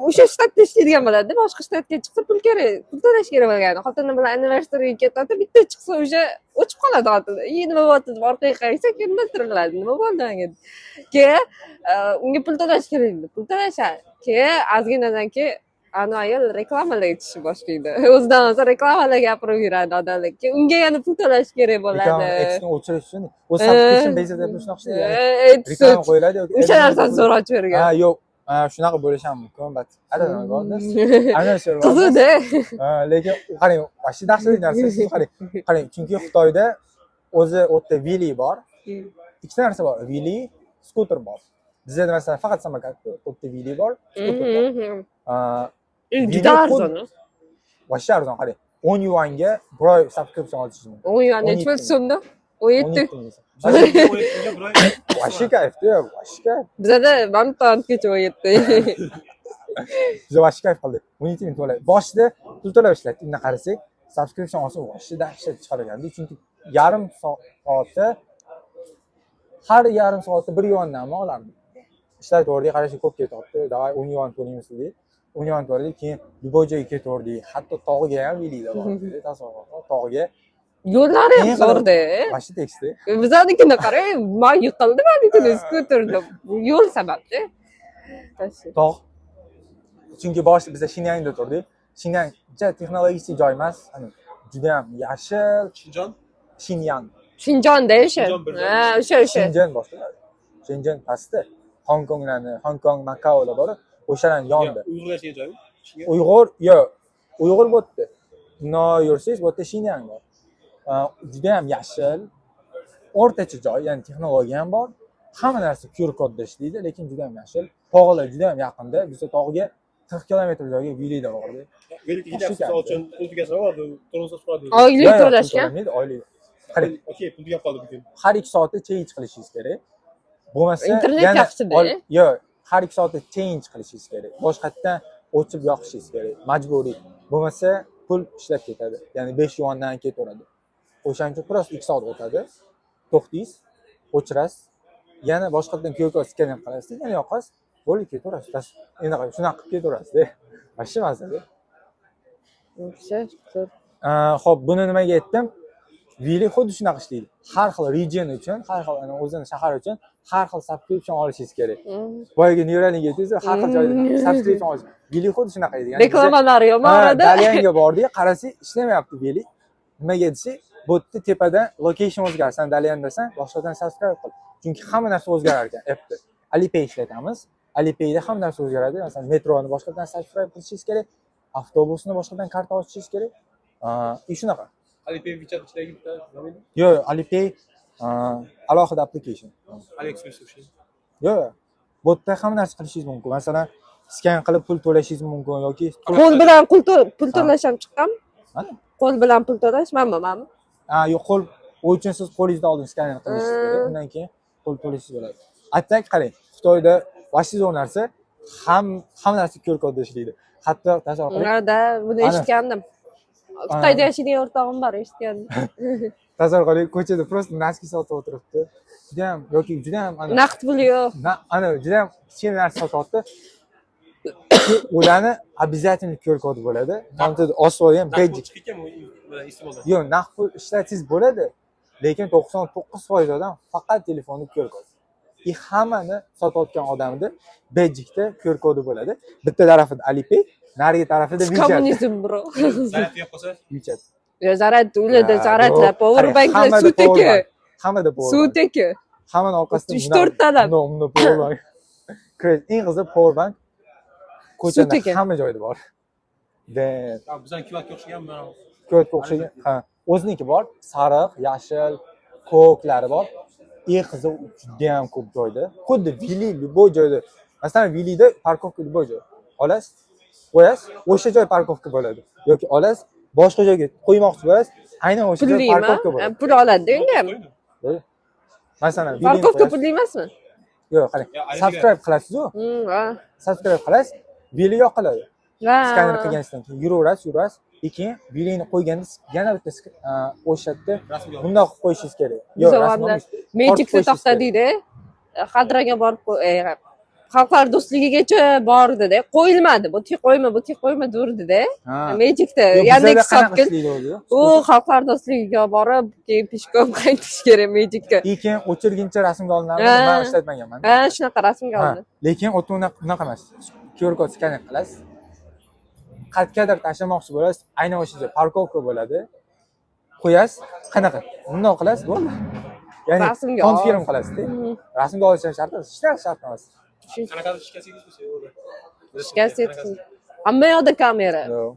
o'sha shtatda ishlaydigan bo'ladi, boshqa shtatga chiqsa, pul kerak, pul to'lash kerak bo'lgan. Xotini bilan anniversaryga ketadi, bitta chiqsa, o'sha o'chib qoladi xotini. "I, nima bo'lyapti?" deb orqaga qarasa, kimdir tiriladi. "Nima bo'ldi manga?" Keyin unga pul to'lash kerak edi, pul to'lashadi. Keyin ozginadan keyin anavi ayol reklamalarga tushishni boshlaydi, o'zidan o'zi reklamalar gapirib yuradi odamlar. Keyin unga yana pul to'lash kerak bo'ladi. Reklama adsni o'chirish uchun o'zi subscription based deb shunaqa ishlaydi, ya'ni reklama qo'yiladi yoki O'sha narsani zo'r ochib bergan. Ha, yo'q, ha, shunaqa bo'lishi ham mumkin, but I don't know about this. I'm not sure about this. Qiziqda. Ha, lekin u, qarang, вообще dahshatli narsa. Siz qarang, qarang, chunki Xitoyda o'zi u yerda Wheelie bor, ikkita narsa bor: Wheelie, skuter bor. Bizda, masalan, faqat samokat bor, u yerda Wheelie bor, skuter bor. Ha, Juda Wheelie arzon. Вообще arzon. Qarang, 10 yuanga bir oy subscription olishingiz mumkin. 10 yuan nechi 17 bo'ldi so'mda? 17. 17 ming. Вообще kayfda, вообще kayf. Bizada mana gacha 17. Biza вообще kayf qildik, 17 ming to'lab. Boshida pul to'lab ishlatdik, undan qarasak, subscription olsa, вообще dahshat chiqarganda, chunki yarim soatda, har yarim soatda 1 yuandanmi olardik. Ishlataverdik, qarashga ko'p ketyapti, давай 10 yuan to'laymiz dedik, 10 yuan to'ladik. Keyin любой joyga ketaverdik, hatto tog'ga ham Wheelie'da bordik, tasavvur qil, tog'ga. Yo'llari ham Keyin zo'rda. Вообще tekisda. Bizanikini qarang, man yiqildim manikini skuterda, yo'l sababda. Tog', chunki boshida biza Shinyangda turdik. Shinyang juda texnologik joy emas, hani judayam yashil. Shinjon. Shinyang. Shinjonda o'sha. Shinjon bir joy. Ha, o'sha. Shenjen boshqa, Shenjen pastda, Hong Konglarni, Hong Kong, Makaolar bor, o'shalarni yonida. Uyg'urlar yashagan joymi? Shinjon? Uyg'ur yo'q, uyg'ur bu yerda. Bundoq yursangiz, bu yerda Shinyang bor. Judayam yashil, o'rtacha joy, ya'ni texnologiya ham bor, hamma narsa QR kodda ishlaydi, lekin judayam yashil, tog'lar judayam yaqinda. Biza tog'ga 40 kilometr joyga Wheelie'da bordik. Велик ketyapsiz, misol uchun, pul tugasa bo'ladi, tormoz qoladi. Oylik Yo'q, yo'q, pul to'lashgan. to'lanmaydi, oylik. Qarang, Окей, pul tugab qoldi bugun. Har 2 soatda change qilishingiz kerak, bo'lmasa Internet yana yaxshida. Yo'q, har 2 soatda change qilishingiz kerak, boshqatdan o'chib yoqishingiz kerak majburiy, bo'lmasa pul ishlab ketadi, ya'ni 5 yuandan ketaveradi. O'shaning uchun просто 2 soat o'tadi, to'xtaysiz, o'chirasiz, yana boshqatdan QR kod skan qilasiz, yana yoqasiz, bo'ldi, ketaverasiz. Endi qarang, shunaqa qilib ketaverasizda. Вообще mazali. Вообще zo'r. Xo'p, buni nimaga aytdim? Wili xuddi shunaqa ishlaydi. Har xil region uchun, har xil, ana, o'zini shahar uchun har xil subscription olishingiz kerak. Boyagi Neuralink aytdingiz, har xil joyda subscription olish. Wili xuddi shunaqa edi. Ya'ni Reklamalari yo'qmi orada? Dalyanga bordik, qarasak, ishlamayapti Wili. Nimaga desak, bu yerda tepada location o'zgaradi. San Dalyandasan, boshqadan subscribe qil. Chunki hamma narsa o'zgarar ekan appda. Alipay ishlatamiz. Alipayda hamma narsa o'zgaradi. Masalan, metroni boshqadan subscribe qilishingiz kerak, avtobusni boshqadan karta ochishingiz kerak. И shunaqa. Alipay WeChat ichidagi bitta nima edi? Yo'q, Alipay alohida application. AliExpress o'sha. Yo'q, bu yerda hamma narsa qilishingiz mumkin. Masalan, skan qilib pul to'lashingiz mumkin yoki Qo'l bilan pul to'lash ham chiqqanmi? Mana. Qo'l bilan pul to'lash manmi? Ha, yo'q, qo'l u uchun siz qo'lingizda oldin skaner qilishingiz kerak. Undan keyin qo'l to'lashingiz bo'ladi. А так qarang, Xitoyda вообще zo'r narsa, hamma narsa QR kodda ishlaydi. Hatto tasavvur qiling, Да, buni Ana. eshitgandim. Xitoyda yashaydigan o'rtog'im bor, eshitgandim. Tasavvur qiling, ko'chada просто носки sotib o'tiribdi. Judayam yoki judayam ana Naqd pul yo'q. Ana judayam kichkina narsa sotyapti. Ularni обязательно QR kodi bo'ladi. Mana osib olgan Naqd pul badge. chiqib ketganmi u iste'moldan? Yo'q, naqd pul ishlatsangiz bo'ladi, lekin 99% odam faqat telefonni QR kod. И hammani sotayotgan odamida badjikda QR kodi bo'ladi. Bitta tarafida Alipay, narigi tarafida WeChat. Kommunizm, bro. Zaryad tugab qolsa, WeChat. Yo, zaryad ularda, Ya, zaryadlar, yo'q. power Qarang, banklar hammada sutiki. power bank. Hammada power bank. Sutiki. Hammani orqasida Uch to'rttadan. Bundoq power bank. Crazy. Eng qizig'i, power bank ko'chada Sutiki. hamma joyda bor. De, Ha, bizani QR ga o'xshagan mana. Ko'kka o'xshagan, ha, o'ziniki bor, sariq, yashil, ko'klari bor. Eng qizig'i, judayam ko'p joyda. Xuddi Wili любой joyda. Masalan, Wilida парковка любой joy. Olasiz, qo'yasiz, o'sha joy парковка bo'ladi. Yoki olasiz, boshqa joyga qo'ymoqchi bo'lasiz, aynan o'sha joy Pullimi? парковка bo'ladi. Pul oladi unga ham. Bo'ldi. Masalan, Wilini Парковка qo'yasiz. Pulli emasmi? Yo'q, qarang. Ya, Alipayga- Subscribe qilasiz-u, Ha. subscribe qilasiz, Wili yoqiladi. Ha. Skaner qilganingizdan keyin yuraverasiz, yurasiz. И keyin Wilini qo'yganda yana bitta o'sha yerda Rasmga olib. bundoq qilib qo'yishingiz kerak. Yo'q, Biz rasm avvalda olmaysiz. Tortib Magic'da qo'yishingiz kerak. to'xtadikda, Xadraga borib Xalqlar do'stligigacha bordida, qo'yilmadi. Bu yerga qo'yma, bu yerga qo'yma durdida. Ha. Magic'da Yo'q, Yandex bizlarda qanaqa sotgin. ishlaydi o'zi? U Xalqlar do'stligiga borib, keyin пешком qaytish kerak Magic'ga. И keyin o'chirguncha rasmga olinadi, Ha. man ishlatmaganman. Ha, shunaqa rasmga Ha, oldi. lekin u yerda unaqa emas. QR kod skaner qilasiz. Qayergadir tashlamoqchi bo'lasiz, aynan o'sha joy парковка bo'ladi. Qo'yasiz, qanaqa? Bundoq qilasiz, bo'ldi. Ya'ni Rasmga ol. confirm qilasizda. Rasmga olish ham shart emas, hech narsa shart emas. Qanaqadir shikast yetkazsa o'rda. Shikast yetkazdi. Hamma yoqda kamera. Yo'q.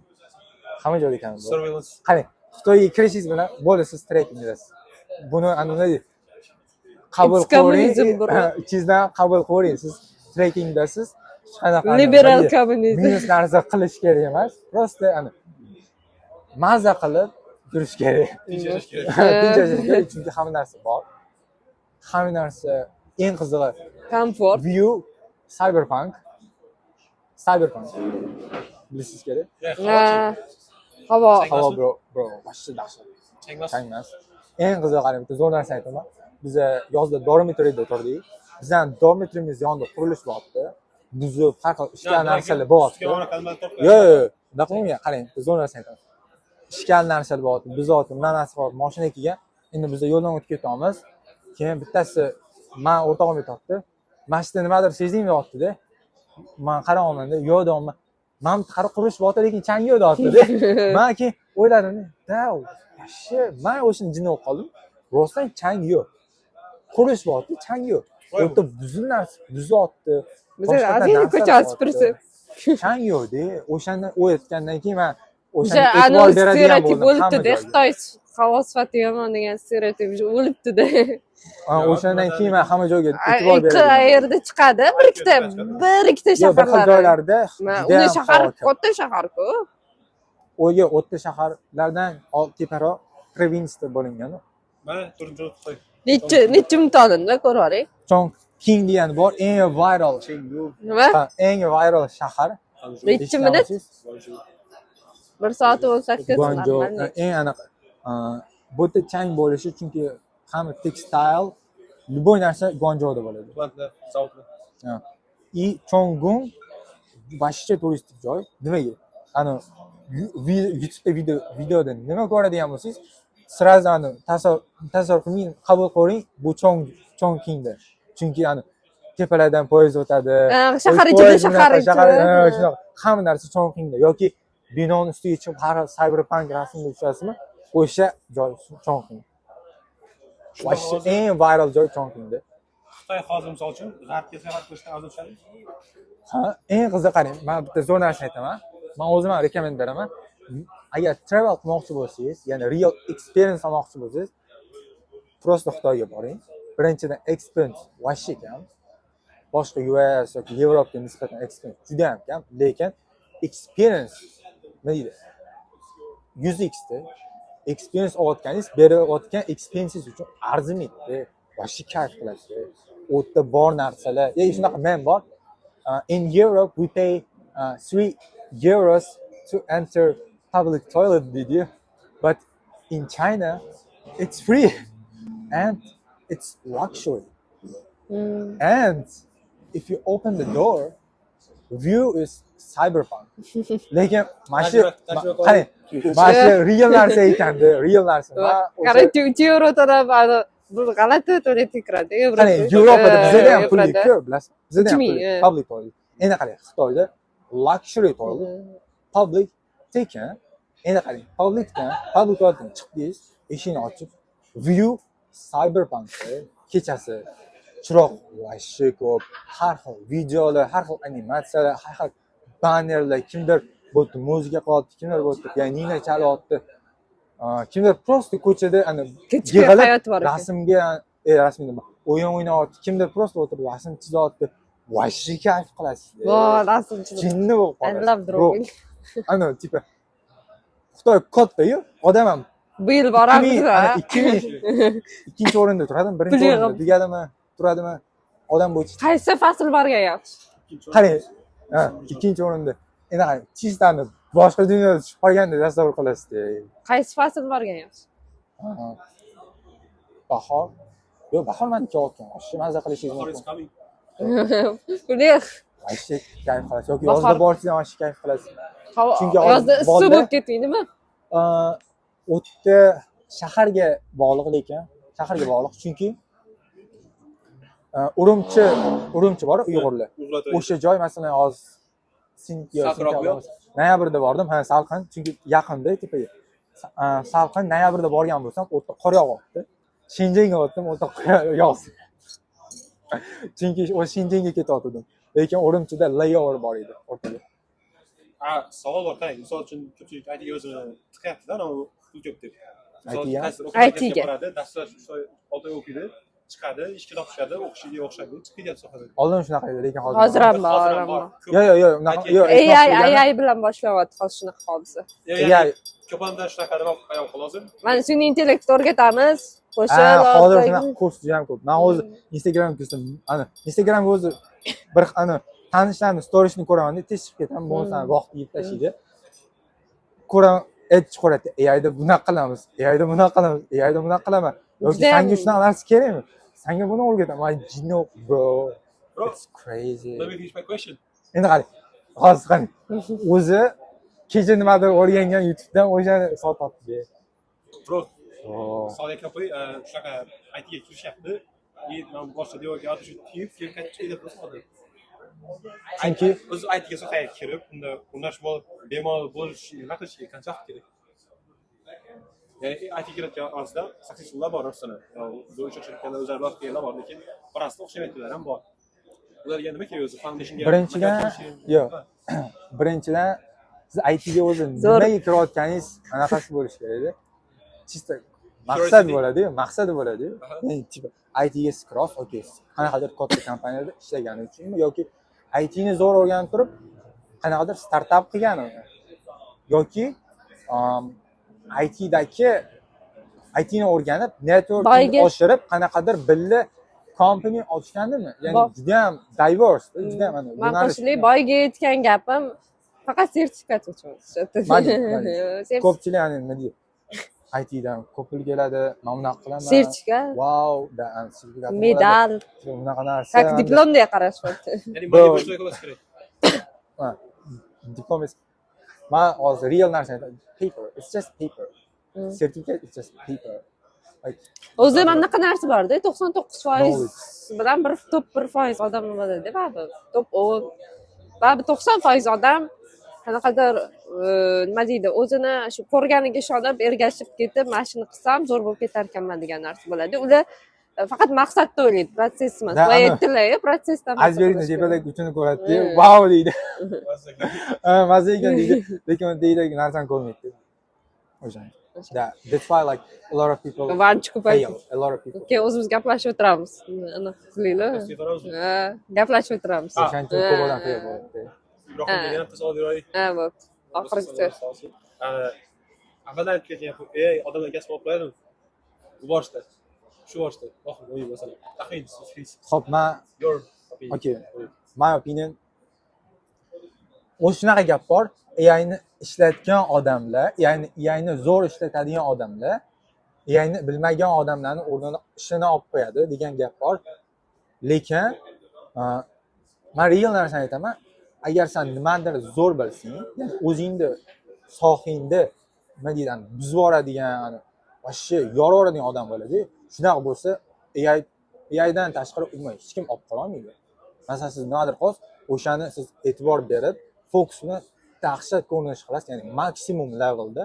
Hamma joyda kamera bor. Surveillance. Qarang, Xitoyga kirishingiz bilan bo'ldi, siz trackingdasiz. Buni ana nima deydi? Qabul It's communism, qilavering. Bro. Ichingizdan qabul qilavering. Siz trackingdasiz. Hech qanaqa ana Liberal nima deydi, kommunizm. minus narsa qilish kerak emas. Просто ana maza qilib yurish kerak. Tinch yashash kerak. Tinch yashash kerak, chunki hamma narsa bor. Hamma narsa, eng qizig'i, Komfort. view cyberpunk. Cyberpunk. Bilishingiz kerak. Ya, Ha. Havo. Havo, bro, bro, вообще dahshat. Changmas. Changmas. Eng qizig'i, qarang, bitta zo'r narsa aytaman. Biza yozda dormitoriyda o'tirdik. Bizani dormitoriyimiz yonida qurilish bo'lyapti. Buzib, har xil ishkal narsalar bo'lyapti. Yo'q, yo'q, unaqa bo'lmagan. Qarang, bitta zo'r narsa aytaman. Ishkal narsalar bo'lyapti, buzyapti, bunaqa narsa bo'lyapti. Mashina kelgan. Endi biz yo'ldan o'tib ketyapmiz. Keyin bittasi man o'rtog'im aytyapti. Mana shu yerda nimadir sezdingmi, deyapti-da. Man qarayapman-da, yo'q deyapman. Man qara, qurilish bo'lyapti, lekin chang yo'q, deyapti-da. Man keyin o'yladim, да, вообще man o'shani jinni bo'lib qoldim. Rostdan chang yo'q. Qurilish bo'lyapti, chang yo'q. U yerda buzib narsa buzyapti. Biz Boshqatdan Azizni narsa ko'chasi bo'lyapti. supursa. Chang yo'q-da. O'shanda u aytgandan keyin man O'sha o'shanga e'tibor anavi beradigan stereotip bo'ldim hamma o'libdi-da, joyga. Xitoy havo sifati yomon degan stereotip o'libdi-da. Ha, o'shandan keyin man hamma joyga e'tibor beradigan bo'ldim. Qayerda chiqadi? Bir ikkita, bir ikkita Yo'q, bir xil shaharlar. joylarda Uni judayam shahar havo kir. katta shaharku. O'yga o'tta shaharlardan teparoq provinsiyada bo'lingan. Mana to'rtinchi o'rinda Xitoy. Necha minut oldinda ko'rib oling. Chongqing degani bor, eng viral, Chengdu, Nima? ha, eng viral shahar. Necha minut? 1 soat 18. Guangzhou Нормально. Eng aniq bu yerda chang bo'lishi, chunki hamma textile, любой narsa Guangzhouda bo'ladi. Plantlar, zavodlar. И Chongqing Вообще turistik joy. Nimaga? Ani YouTube'da videoda nima ko'radigan bo'lsangiz, сразу ani tasavvur qilmang, qabul qiling, bu Chongqingda. Chunki ani tepalardan poyezd o'tadi. Shahar ichida, Poyezd shahar bunaqa, ichida. Ha, shunaqa hamma narsa Chongqingda yoki binoni ustiga chiqib har xil cyberpunk rasmga tushasizmi? O'sha joy Chongqing. Вообще eng viral joy Chongqingda. Xitoy hozir, misol uchun, g'arbga sayohat qilishdan arzon tushadi. Ha, eng qizig'i, qarang, man bitta zo'r narsani aytaman. Man o'zim ham recommend beraman. Agar travel qilmoqchi bo'lsangiz, ya'ni real experience olmoqchi bo'lsangiz, просто Xitoyga boring. Birinchidan, expense вообще kam. Boshqa US yoki Yevropaga nisbatan expense juda ham kam, lekin experience, nima deydi, 100 x da experience olayotganingiz berayotgan expenses uchun arzimaydi. Вообще kayf qilasiz. U yerda bor narsalar, shunaqa mem bor. In Europe we pay €3 to enter public toilet deydiyu, but in China it's free and it's luxury. And if you open the door, view is cyberpunk. Lekin mana shu Tajriba qarang, mana shu real narsa ekanda, real narsa. Man Qarang, 3 yevro to'lab, ani bu g'alati tualetga kiradi. Yevro. Qarang, Yevropada bizada ham pulli Yevroda. ko'p, bilasizmi? Bizada ham 3000, pulli public toilet. Endi qarang, Xitoyda luxury toilet, public, tekin. Endi qarang, public toiletdan chiqdingiz, eshikni ochib, view cyberpunk, kechasi chiroq вообще ko'p, har xil videolar, har xil animatsiyalar, har xil bannerlar, kimdir bu yerda muzika qilyapti, kimdir bu yerda pianino chalyapti, kimdir просто ko'chada ana Kechki yig'ilib hayot bor ekan. Rasmga, rasm nima, o'yin o'ynayapti, kimdir просто o'tirib rasm chizyapti. Вообще kayf qilasiz. Vo, rasm chizib. Jinni bo'lib I qolasiz. love drawing. Ana, типа, Xitoy katta-yu, odam ham Bu yil boramiz, ana ha. 2002 o'rinda turadimi, birinchi Pul o'rinda yig'ib. deganimi, turadimi odam bo'yicha. Qaysi fasl borgan yaxshi? Qarang, ha, ikkinchi o'rinda. Endi qarang, чисто boshqa dunyoda tushib qolgandek tasavvur qilasizda. Qaysi fasl borgan yaxshi? Ha. Bahor, yo'q, bahor mani kelayotgan, вообще maza qilishingiz Bahor is mumkin. coming. Pul yig'. Вообще kayf qilasiz yoki Bahor- yozda borsangiz ham вообще kayf qilasiz. Havo Chunki hozir yozda issiq bolalar- bo'lib ketmaydimi? U yerda shaharga bog'liq, lekin shaharga bog'liq, chunki Urumchi bor, uyg'urlar, o'sha joy, masalan, hozir Salqinroq sentyabr emas, noyabrda bordim, ha, salqin, chunki yaqinda tepaga. Salqin. Noyabrda borgan bo'lsam, u yerda qor yog'yapti. Shenjenga o'tdim, u yerda qor yoz, chunki o'sha Shenjenga ketayotgandim, lekin Urumchida layover bor edi o'rtada. Ha, savol bor, qarang, misol uchun, ko'pchilik ITga o'zini tiqyapti-da, anavi pul ko'p deb. Misol uchun, IT ga? qaysidir o'quv markaziga IT ga. boradi, dastlab 3 oy, 6 oy o'qiydi, chiqadi, ishga topishadi, o'qishiga o'xshaydi, chiqib ketadi sohadan. Oldin shunaqa edi, lekin hozir Hozir ham bor, Hozir ham ham bor. bor. Ko'p. Yo'q, unaqa yo'q. AI Aytmoqchi bo'lganim- AI bilan boshlayapti hozir shunaqa hodisa. Ya'ni AI. Ko'p odamlar shunaqa nima hayol hozir. Mana sun'iy intellekt o'rgatamiz. Qo'shib Ha, hozir orqaga- shunaqa kurs juda ham ko'p. Man o'zi Instagram ko'rsam, ana, Instagramga o'zi bir ana tanishlarni storiesini ko'ramanda, tez chiqib ketaman, bo'lmasa vaqt yeb tashlaydi. Ko'raman, aytib chiqaryapti, AIda bunaqa qilamiz, AIda bunaqa qilamiz, AIda bunaqa qilaman. Yoki Judayam- sanga shunaqa narsa kerakmi? Sanga buni o'rgataman. Jinni, bro. Bro, It's crazy. let me finish my question. Endi qarang, hozir qarang. O'zi kecha nimadir o'rgangan YouTube'dan, o'shani sotyapti. Bro, Oh. savol aytib qo'y, shunaqa ITga kirishyapti. И man boshqa devorga shu tiyib, keyin qaytib chiqib hozir. Chunki O'zi ITga sohaga kirib, unda o'rnashib olib, bemalol bo'lish, nima qilish kerak, qancha vaqt kerak? Ya'ni IT kirayotgan orasida successfullar bor rostdan. Zo'r ish o'xshayotganlar, o'zlari vaqt kelganlar bor, lekin orasida o'xshamayotganlar ham bor. Ularga nima kerak o'zi? Foundationga Birinchidan, yo'q. Birinchidan, siz ITga o'zi Zo'r. nimaga kirayotganingiz anaqasi bo'lishi kerakda. Чисто maqsad bo'ladi-yu, maqsadi bo'ladi-yu. Ya'ni, типа, ITga siz kirasiz, okey, siz qanaqadir katta kompaniyada ishlagani uchunmi yoki ITni zo'r o'rganib turib, qanaqadir startap qilganimi yoki ITdagi ITni o'rganib, networkni Boyga- oshirib, qanaqadir birli company ochganimi? Ya'ni judayam diverse, judayam ana Man yo'nalish. qo'shilay, boyga aytgan gapim faqat sertifikat uchun. Mayli. Ko'pchilik, ya'ni, nima deydi, ITdan ko'p pul keladi, man bunaqa qilaman. Sertifikat, Vau, da, sertifikatim bo'ladi. Medal, Bunaqa narsa. Как diplomdek qarashyapti. Ya'ni Bro. moliya bo'yicha bo'lishi kerak. Ha, diplom is, man hozir real narsani aytaman, paper, it's just paper. Certificate is just paper, like O'zi mana bunaqa narsa borda, 99% Knowledge. bilan bir top 1% odam nimadada, baribir top 10, baribir 90% odam qanaqadir, nima deydi, o'zini shu ko'rganiga ishonib, ergashib ketib, mana shuni qilsam, zo'r bo'lib ketar ekanman degan narsa bo'ladi. Ular faqat maqsadda o'ylaydi, protsess emas. Да, Boya ana- aytdilar, protsessdan. Aysbergni tepadagi uchini ko'radida, "Vau" deydi. "Ha, maza ekan" deydi, lekin uni tagidagi narsani ko'rmaydi o'shaning. Yeah, that's why, like, a lot of people Vancha ko'paydi. fail, a lot of people. Keyin o'zimiz gaplashib o'tiramiz, anaqa qilinglar. Ha, gaplashib o'tiramiz. O'shaning uchun ko'p odam fail bo'ladi. Ibrohimga yana bitta savol beraylik. Ha, bo'ldi, oxirgisi. Avvaldan aytib ketgan, ey, odamlar kasb olib qo'yadimi bu boshda, shu boshda oxirgi o'yin, masalan, taxmin siz. Ho'p, man Your opinion. Okay, my opinion, o'zi shunaqa gap bor: AIni ishlatgan odamlar, AIni zo'r ishlatadigan odamlar AIni bilmagan odamlarni o'rnini, ishini olib qo'yadi degan gap bor. Lekin man real narsani aytaman: agar san nimanidir zo'r bilsang, ya'ni o'zingni sohangda, nima deydi, buzib yuboradigan, вообще yorib yuboradigan odam bo'ladi. Shunaqa bo'lsa, AIdan tashqari umuman hech kim olib qololmaydi. Masalan, siz nimadir qilasiz, o'shani siz e'tibor berib, fokusni dahshat ko'rinish qilasiz, ya'ni maksimum levelda.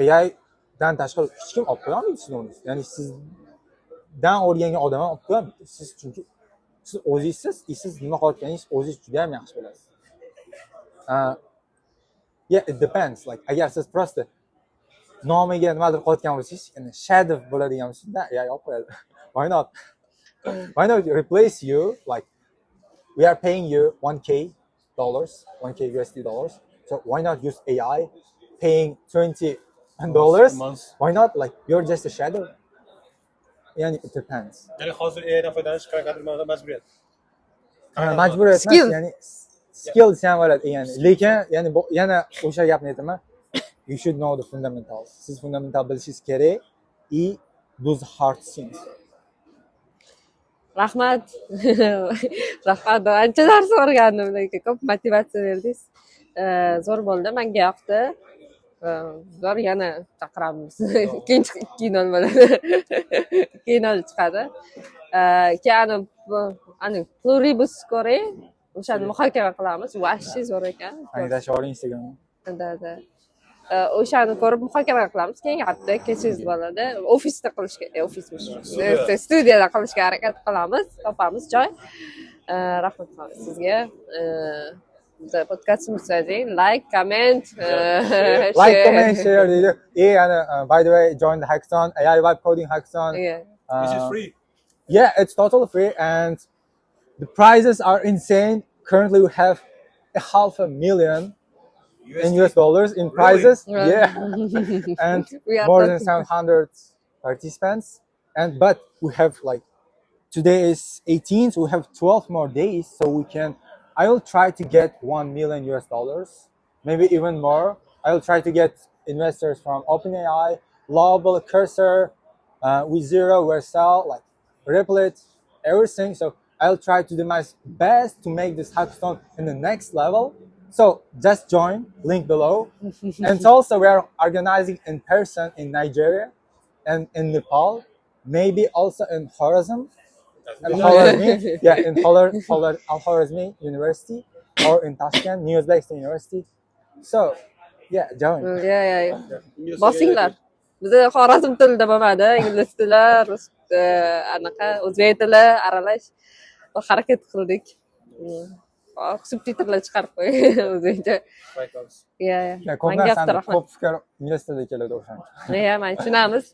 AIdan tashqari hech kim olib qo'yolmaydi sizni o'rningizni, ya'ni sizdan o'rgangan odam ham olib qo'yolmaydi. Siz, chunki siz o'zingizsiz и siz nima qilayotganingizni o'zingiz juda ham yaxshi bilasiz. Yeah, it depends. Like, agar siz просто nomiga nimadir qilayotgan bo'lsangiz, ya'ni shadow bo'ladigan bo'lsangiz, да, AI olib qo'yadi. Why not? Why not replace you? Like, we are paying you 1K dollars, 1K USD dollars, so why not use AI, paying $20? Months. Why not? Like, you're just a shadow. Ya'ni it depends. Ya'ni hozir AIdan foydalanish qanaqadir ma'noda majburiyat. Majburiyat emas. Skill. Ya'ni skill desam bo'ladi, ya'ni lekin ya'ni bu yana o'sha gapni aytaman: you should know the fundamentals. Siz fundamental bilishingiz kerak и those hard things. Rahmat, rahmat, ancha dars o'rgandim, lekin ko'p motivatsiya berdingiz. Zo'r bo'ldi, manga yoqdi. Zo'r, yana chaqiramiz, ikkinchi 2.0 bo'ladi, 2.0 chiqadi. Keyin ani Pluribus ko'ring, o'shani muhokama qilamiz, вообще zo'r ekan. Tashlab yuboring Instagramga. Да, o'shani ko'rib muhokama qilamiz keyingi hafta, kelsangiz bo'ladi. Ofisda qilishga, ofis, studiyada qilishga harakat qilamiz, topamiz joy. Rahmat sizga. Biza podkastimizni like, comment, like, comment, share deydi. И ana, by the way, join the hackathon, AI vibe coding hackathon. This is free. Yeah, it's totally free and the prizes are insane. Currently we have a half a million in US dollars in Really? prizes. Yeah. Yeah. And We are more than talking- 700 participants. And but we have, like, today is 18, so we have 12 more days. So we can I will try to get 1 million US dollars, maybe even more. I will try to get investors from OpenAI, Lovable, Cursor, WeZero, Vercel, like Replit, everything. So I'll try to do my best to make this hackathon in the next level. So just join, link below. And also we are organizing in person in Nigeria and in Nepal, maybe also in Khorezm, and Khorezmi, yeah, in Al Khorezmi University or in Tashkent, New Uzbekistan University. So yeah, join. Yeah. Bosinglar. Biza Xorazm tilida bo'lmadi, ingliz tili, rus, anaqa o'zbek tili aralash harakat qildik. Subtitrlar chiqarib qo'y o'zingcha. Yeah. Yeah, ko'p Manga yoqdi, narsani, rahmat. ko'p fikr ingliz tilida keladi o'shaning uchun. Yeah, man tushunamiz.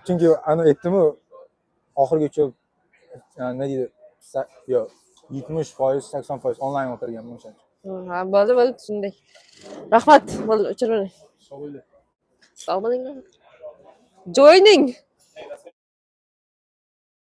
Chunki ani aytdimu, oxirgi uch yil, nima deydi, yo'q, 70%, 80% onlayn o'tirganman, o'shaning uchun. Ha, bo'ldi, bo'ldi, tushundik. Rahmat, bo'ldi, o'chirib. Sog' bo'linglar. Sog' bo'linglar. Joining.